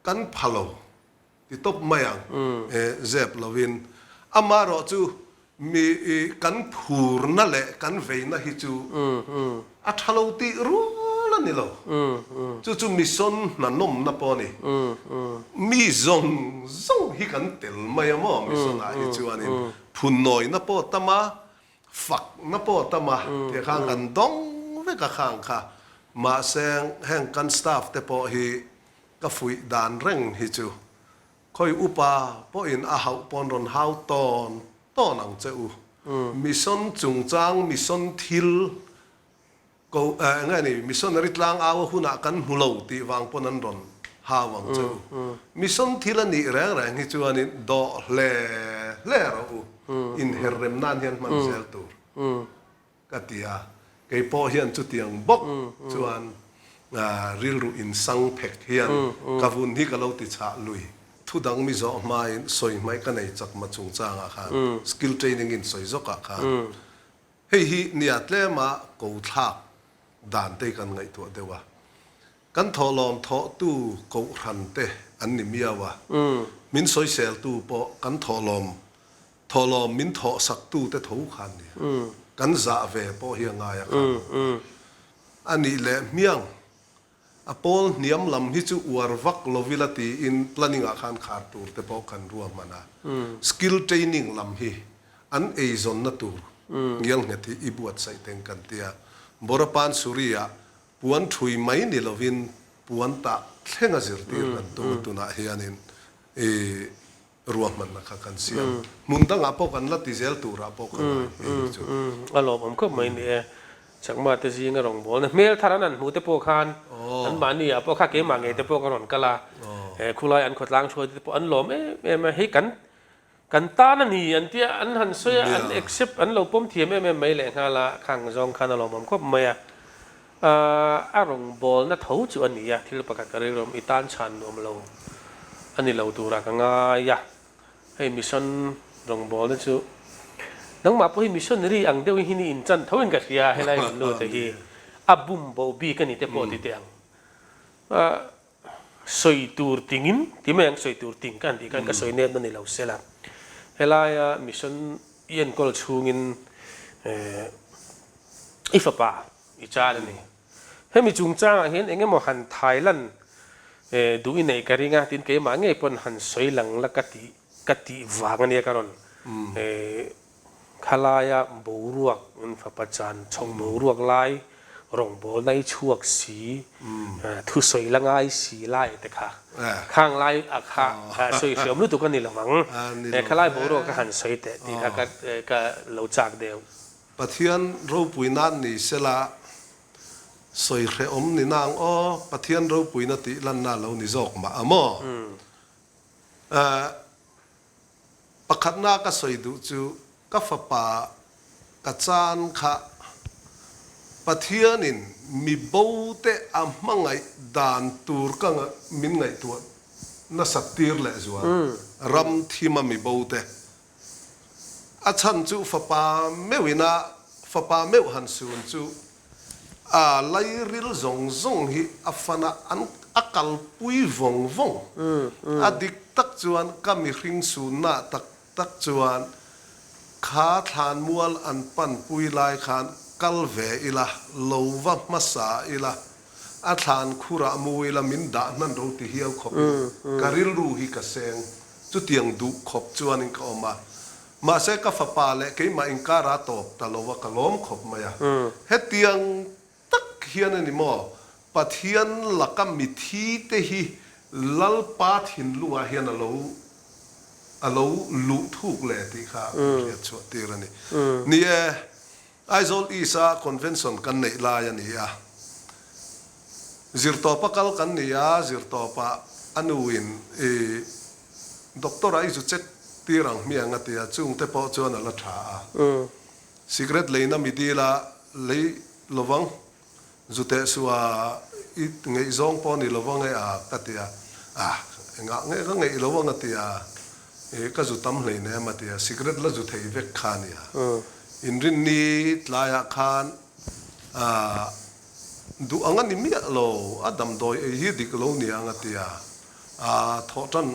kan pha lo ti tawp mai ang zep lovin, amaherawh chu mi kan phurna leh kan veina hi chu a tha lo tih rual a ni lo, chu chu mission hna nawmna pawh a ni, mi zawng zawng hi kan tel mai a maw mission ah hi chuanin phunnawina pawh tam a, Fakna pawh a tam a, tih khan kan dawng vek a khang kha. Mahse heng kan staff te pawh hi ka fuih dan reng hi chu khawi upa pawhin a hauh pawn rawn hau tawn tawn ang che u. Mission chungchang, mission thil Ko eng nge ni, missionary tlang au a hunah kan hmu lo tih vang pawn an rawn hau ang che u. Mission thil a nih reng reng hi chuanin dawh hle hle rawh u, inher rem nan hian hman zel tur ka ti a. Kei pawh hian chutiang bawk chuan rilru insang phek hian ka vun hi ka lo ti chhah lui. Thu dang mi zawh hmain sawi hmaih ka nei chakma chungchangah khan skill training in sawi zawkah khan Hei hi nia tlema ko thlak dan te kan ngaihtuah deuh a. Kan thawhlawm thawhtu kohhran te an ni miau a. Min sawiseltu pawh kan thawhlawm thawhlawm min thawhsaktu te tho kha an ni a. Kan zah ve pawh hi a ngai a kha. A nih leh hmiang A pawl hniam lam hi chu uar vak lo ila tiin planning ah khan khar tur te pawh kan ruahman a. Skill training lam hi an eizawnna tur ngial nghet hi i buatsaih teng kan ti a. Borapan Suri ah puan thui mai ni lovin puan tah thleng a zirtir kan tum a tunah hianin i ruahmanna kha kan siam. Hmun dangah pawh kan la ti zel turah pawh ka ngai hei hi chu. A lawmawm khawp mai ni e. Chakma te zinga rawngbawlna hmel thar an han hmuh te pawh khan anmahni ah pawh kha keimah ngei te pawh ka rawn kal a, he khulai an khawtlang hruai te pawh an lawm em em a, hei kan kan tan a ni an tia an han sawi a, an accept an lo pawm thiam em em mai lehnghal a, khang zawng khan a lawmawm khawp mai a. A rawngbawlna tho chu a ni a, thil pakhat ka rilru i tan chhan nuam lo a ni lo turah ka ngai a. Hei mission rawngbawlna chu nangmah pawh hi missionary ang deuhin hi ni inchan tho in ka hria helai rawn lut te hi a bum bo bik a ni te pawh ti teh ang. Sawi tur tingin ti mai ang sawi tur ting ka han tih khan ka sawi nep na ni lo sela. Helaia mission i enkawl chhungin i fapa i chan a ni. Hemi chungchangah hian eng emaw han thai lan duh i neih ka ring a, tin keimah ngei pawn han sawi lang la ka tih ka tih vang a nia ka rawn khalaia boruak in fapa chan chho boruak lai rawngbawlna i chhuak si thusawi la ngai si lai te kha khang lai a kha sawi hriam lutuk a ni lo ang khalai boruak ka han sawi teh tih kha ka lo chak deuh. Pathian ropui nan ni sela, sawi hrehawm ni nang aw, Pathian ropuina tih lanna lo ni zawk mah a maw? Eh, pakhatna ka sawi duh chu ka fapa ka chan kha Pathianin mi bo te a hmangaih dan tur ka min ngaihtuah nasat tir lehzual, ram thima mi bo te A chhan chu fapa meuhin a fapa meuh han sun chu a lairil zawng zawng hi a fan a, an a kalpui vawng vawng. A dik tak chuan ka mihring sunna tak tak chuan kha thlanmual an panpui lai khan kal ve ila, lo va hmasa ila, a thlan khurah mu ila min dah hnan ro ti hial khawpin ka rilru hi ka seng. Chutiang duh khawp chuanin ka awm a, mahse ka fapa leh keimah inkar a tawp ta lo a, ka lawm khawp mai a. Hetiang tak hian a ni maw, Pathian laka mithi te hi Lalpa thinlungah hian a lo a lo luh thuk le tih kha min hriat chhuah tir a ni. Ni e, Aizawl East a Convention kan neih lai a ni a. Zirtawpa kal kan ni a, zirtawpa a nu in i doctor ah i zu check tir ang hmiang a ti a, chung te pawh chuan a la tha a. Cigarette leina mi dil a lei lovang. Zu teh suh a, i ngeihzawng pawh ni lo va nge a? ka ti a. Ah, engah nge ka ngeih lo ang a ti a. I ka zu tam hlei nem a ti a, cigarette la zu thei vek kha a nia. Inrinni tlaiah khan ah duh ang a ni miah lo, a damdawi ei hi dik lo ni ang a ti a. Ah, thawhtan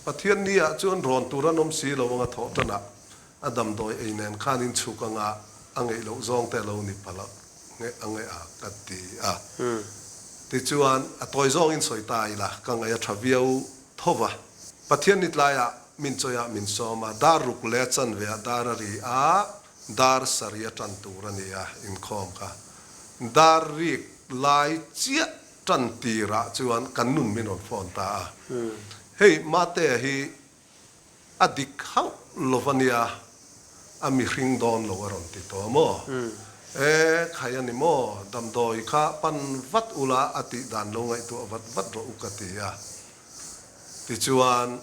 Pathian ni ah chuan rawn tur an awm si lo ang a thawhtan ah. A damdawi ei nen khan in chhuk anga a ngeih loh zawng te a lo ni palh nge a nge a ka ti a. Tichuan a tawi zawng in sawi ta ila ka ngaih a tha viau tho va. Pathian ni tlaiah min chawiah min sawm a, dar ruk leh a chanve ah dar a ri a, dar sarih a tan tur a ni a inkhawm kha. Dar rik lai chiah tan tirah chuan kan nun min rawn phone ta a. Hei Matea hi A dik hauh lo va nia, a mihring dawn lo a rawn ti tawh maw? E, khai a ni maw? Damdawi kha pan vat ula a tih dan lo ngaihtuah vat vat rawh u ka ti a. Tichuan,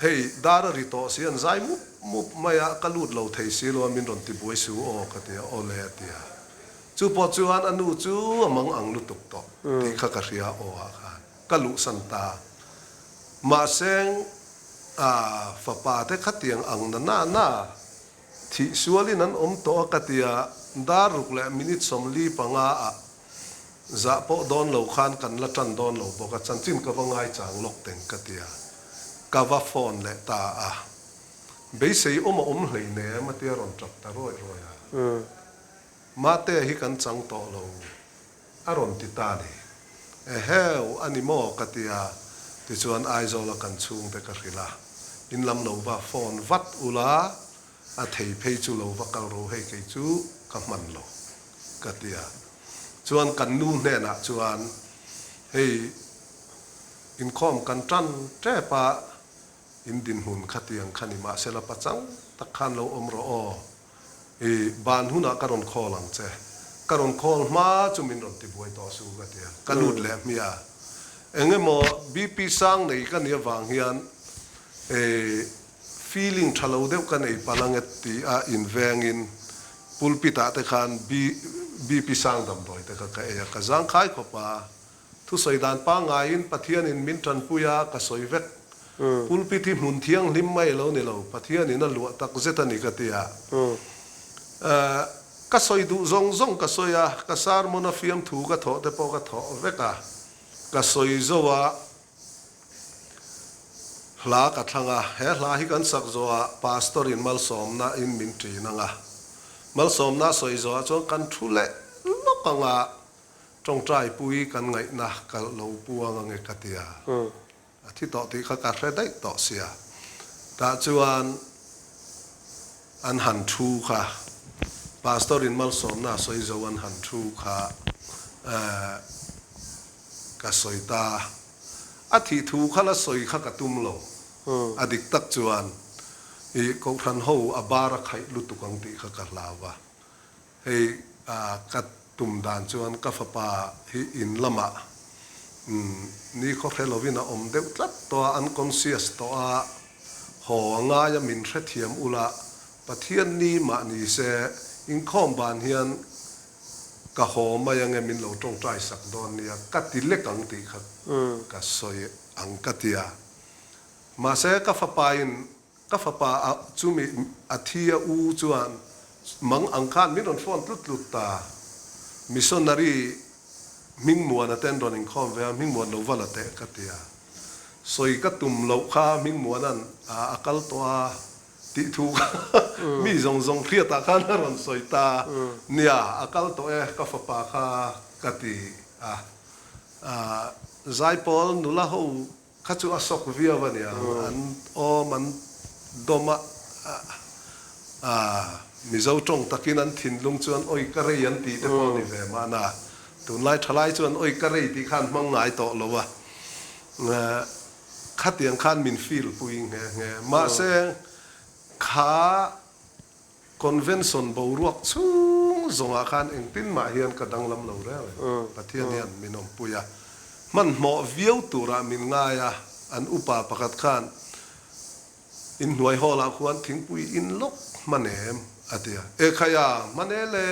hei dar a ri tawh si, an zai mup mup mai a, ka lut lo thei si lo a, min rawn ti buai su aw ka ti a, awle a ti a. Chu pawh chuan a nu chu a mang ang lutuk tawh tih kha ka hria aw ah khan. Ka luhsan ta. Mahse, a fapa te khatiang ang na na na thih sualin an awm tawh a ka tia, dar ruk leh minute 45 ah zah pawh dawn lo khan kan la tan dawn lo bawk a, chanchin ka va ngaichang lawk teng ka tia, ka va phone leh ta a. Beisei awm a awm hleinem a tia rawn tap ta rawih rawih a. Mate hi kan chang tawh lo. A rawn ti ta ni. Eheu, a ni maw? ka ti a, tichuan Aizawla kan chhungte ka hrilh a, in lam lo va phone vat ula, a thei phei chu lo va kal ro hei kei chu ka hman lo, ka ti a. Chuan kan nu hnenah chuan hei inkhawm kan tan tep a, in dinhmun khatiang kha ni mahsela pachang tak khan lo awm rawh aw, I ban hunah ka rawn call ang che. Ka rawn call hma chu min rawn tibuai tawh su ka ti a, ka lut leh hmiah a. Eng emaw BP sang nei ka nih avang hian feeling tha lo deuh ka nei palh ange ti a invengin pulpit ah te khan BP sang damdawi te kha ka ei a, ka zangkhai khawp a. Thusawi dan pangngaiin Pathianin min tanpui a, ka sawi vek. Pulpit hi hmun thianghlim mai lo ni lo, Pathianin a luah tak zet a ni ka ti a. Ka sawi duh zawng zawng ka sawi a, ka sermon a fiamthu ka thawh te pawh ka thawh vek a, ka sawi zo a, hla ka thlang a. He hla hi kan sak zawhah Pastor in malsawmna in min ṭin ang a, malsawmna a sawi zawhah chuan kan thu leh lawk ang a, Ṭawngṭaipui kan ngaihna ka lo puang ange ka ti a, a thi tawh tih kha ka hre daih tawh sia. Tah chuan an han thu kha, Pastor in malsawmna a sawi zo an han thu kha ka sawi ta. A thih thu kha la sawi kha ka tum lo. A dik tak chuan i Kohhran ho a bar a khaih lutuk ang tih kha ka hlau va. Hei ka tum dan chuan ka fapa hi in lamah nikhaw hre lovin a awm deuh tlat tawh a, unconscious tawh a, haw a ngai a min hrethiam ula, Pathian ni mah ni se inkhawm ban hian ka haw mai ange min lo tawngtai sak dawn nia ka ti lek ang tih kha ka sawi ang ka ti a. Mahse ka fapa in Ka fapa a chumi a thi a u chuan mang ang khan min rawn phone tlut tlut ta. Missionary Hmingmuana ten rawn inkhawm ve a, Hmingmuan lo va la teh ka ti a. Sawi ka tum loh kha Hmingmuana'n a a kal tawh a tih thu kha mi zawng zawng hriatah khan a rawn sawi ta. Nia, a kal tawh e ka fapa kha ka ti a. Zaipawl nula ho Kha chu a sawk viau a nia, an awm an dawm a, a Mizo tawng takin an thinlung chuan awi ka rei an tih te pawh a ni ve mahna, tunlai thalai chuan awi ka rei tih kha an hmang ngai tawh lo a, khatiang khan min feel pui nghe nghe. Mahse kha Convention boruak chhung zawngah khan engtin mah hian ka danglam lo reng reng. Pathian hian min awmpui a, hmanhmawh viau turah min ngai a, an upa pakhat khan inhnuai hall ah khuan thingpui in lawk hman em? a ti a. E khai a, hman e le,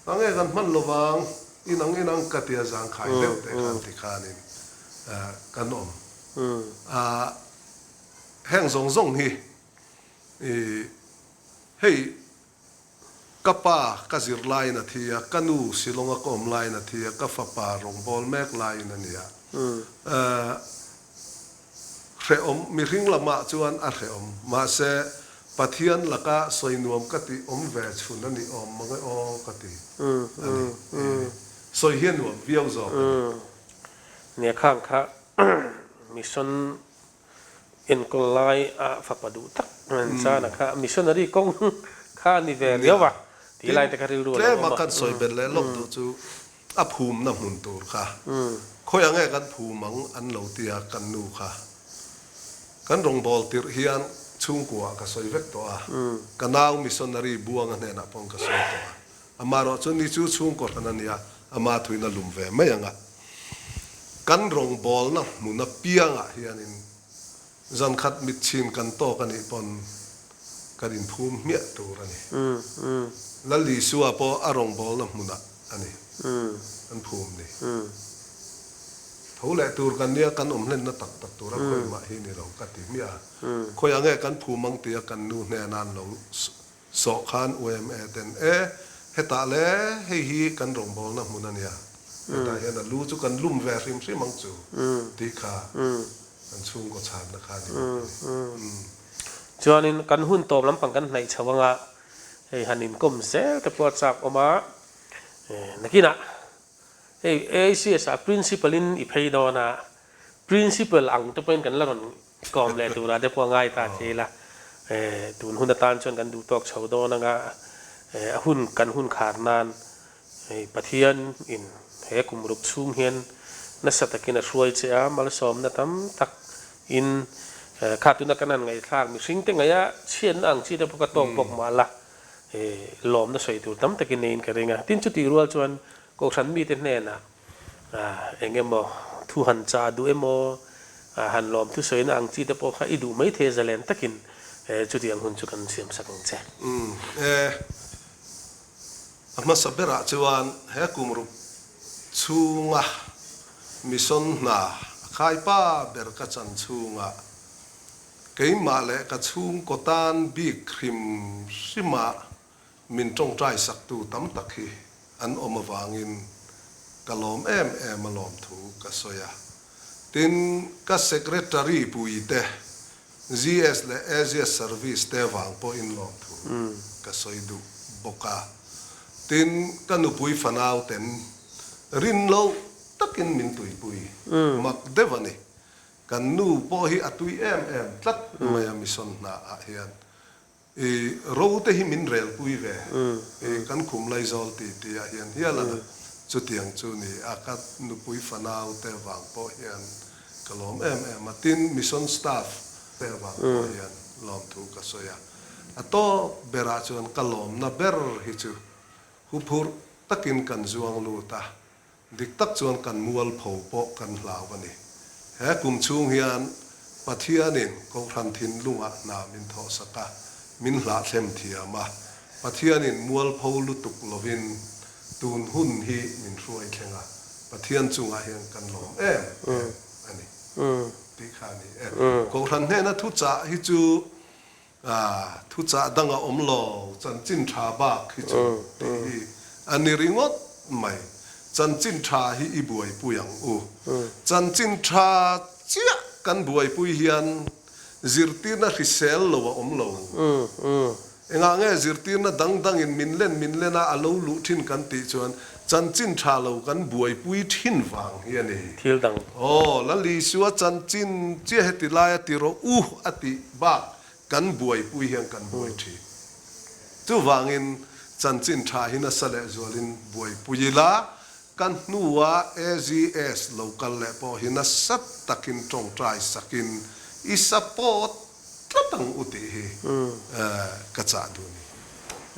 mange kan hman lovang, inang inang ka ti a zangkhai deuh teh khan ti khanin kan awm a, heng zawng zawng hi I hei ka pa ka zir laiin a thi a, ka nu Shillong-a ka awm laiin a thi a, ka fapa rawngbâwl mek laiin a ni a. Hrehawm, mihring lamah chuan a hrehawm, mahse Pathian laka sawi nuam ka tih awm ve chhun a nih awm mang e aw ka ti a ni. Sawi hi a nuam viau zawk a ni. Nia khang kha mission Enkawl lai a fapa duh tak an chan a kha missionary kawng kha a ni ve riau a tih lai te kha rilru a lo awm a. Tlem a kan sawi belh leh lawk duh chu a phumna hmun tur kha khawi ang nge kan phum ang an lo ti a kan nu kha kan rawngbâwl tirh hian chhungkua ah ka sawi vek tawh a ka nau missionary Buanga hnenah paw'n ka sawi tawh a amaherawh chu ni chu chhungkaw hran a nia ama thuin a lum ve mai ang a. Kan rawngbawlna hmun apiangah hianin zankhat mitchhin kan tawk a nih pawn kan inphum hmiah tur a ni. Lal Isua pawh a rawngbawlna hmunah a ni an phum ni. Tho leh tur kan nia kan awm hlenna tak tak tura khawi mah hi ni lo ka ti hmiah a. Khawi ang nge kan phum ang tia kan nu hnena an lo Sawh khan UMA ten e, hetah le hei hi kan rawngbawlna hmun a nia, hetah hian a lu chu kan lum ve hrim hrim ang chu tih kha kan chhungkaw chhanna kha a ni bawk a ni. Chuanin kan hun tawp lampang kan hnaih chho anga hei han inkawm zel te pawh a chak awm a, nakinah hei AICS ah principal in i phei dawn a, principal ang te pawhin kan la rawn Kawm leh turah te pawh a ngai ta che ila, tun hun atan chuan kan duh tawk chho dawn anga a hun kan hun khar nan hei Pathian in he kum ruk chhung hian nasa takin a hruai che a, malsawmna tam tak in kha tuna kan han ngaihthlak mihring te ngaih a chhiatna ang chi te pawh ka tawk bawk mah la. Lawmna sawi tur tam takin neiin ka ring a. Tin, chutih rual chuan Kohhran mite hnenah eng emaw thu han chah duh emaw, han lawm thu sawina ang chi te pawh kha i duh mai thei a zalen takin chutiang hun chu kan siam sak ang che. Umm e, a hmasa berah chuan he kum ruk chhunga mission hna a khaipa ber ka chan chhungah Keimah leh ka chhungkaw tan bik hrim hrima min tawngtai saktu tam tak hi an awm avangin ka lawm em em a lawmthu ka sawi a. Tin, ka Secretary puite, GS leh Asia Service te vang pawhin lawmthu ka sawi duh bawk a. Tin, ka nupui fanau ten rin loh takin min tuipui mak deuh a ni. Kan nu pawh hi a tui em em tlat mai a mission hna ah hian i ro te hi min rel pui ve i kan khum laizawl ti ti ah hian hial a chutiang chu ni a ka nupui fanau te vang pawh hian ka lawm em em a tin mission staff te vang pawh hian lawmthu ka sawi a a tawp ber ah chuan ka lawmna ber hi chu huphurh takin kan zuang lut a Dik tak chuan kan mualpho pawh kan hlau a ni. He kum chhung hian Pathianin Kohhran thinlungah hna min thawhsak a, min hlahthlem thiam a. Pathianin mualpho lutuk lovin tun hun hi min hruai thleng a, Pathian chungah hian kan lawm em em a ni tih kha a ni e. Kohhran hnena thuchah hi chu Thuchah dang a awm lo, chanchin tha bak hi chu tih hi a ni ringawt mai. Chanchin tha hi i buaipui ang u. Chanchin tha chiah kan buaipui hian zirtirna hrisel lo a awm lo. Engah nge zirtirna dang dangin min len min len a a lo luh thin kan tih chuan chanchin tha lo kan buaipui thin vang hi a ni. Thil dang. Aw, Lalisua chanchin chiah heti laia ti rawh u a tih bak kan buaipui hian kan buai thin. Chuvangin chanchin tha hi nasa leh zualin buaipui ila, ka hnua AGS lo kal leh pawh hi nasa takin tawngtai sakin i support tlat ang u tih hi ka chah duh ni.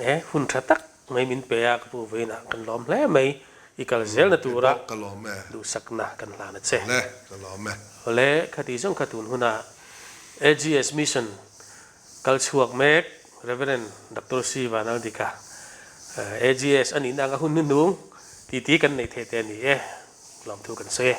E, hun tha tak mai min pe a, ka pu vawiinah kan lawm hle mai. I kal zelna tura duhsakna kan hlan a che. Awle, khati zawng kha tun huna AGS Mission kal chhuak mek Rev. Doctor C. Vanaldika AGS a nihna anga hun hnuhnung titi kan neih theih te a ni e, lawmthu kan sawi e.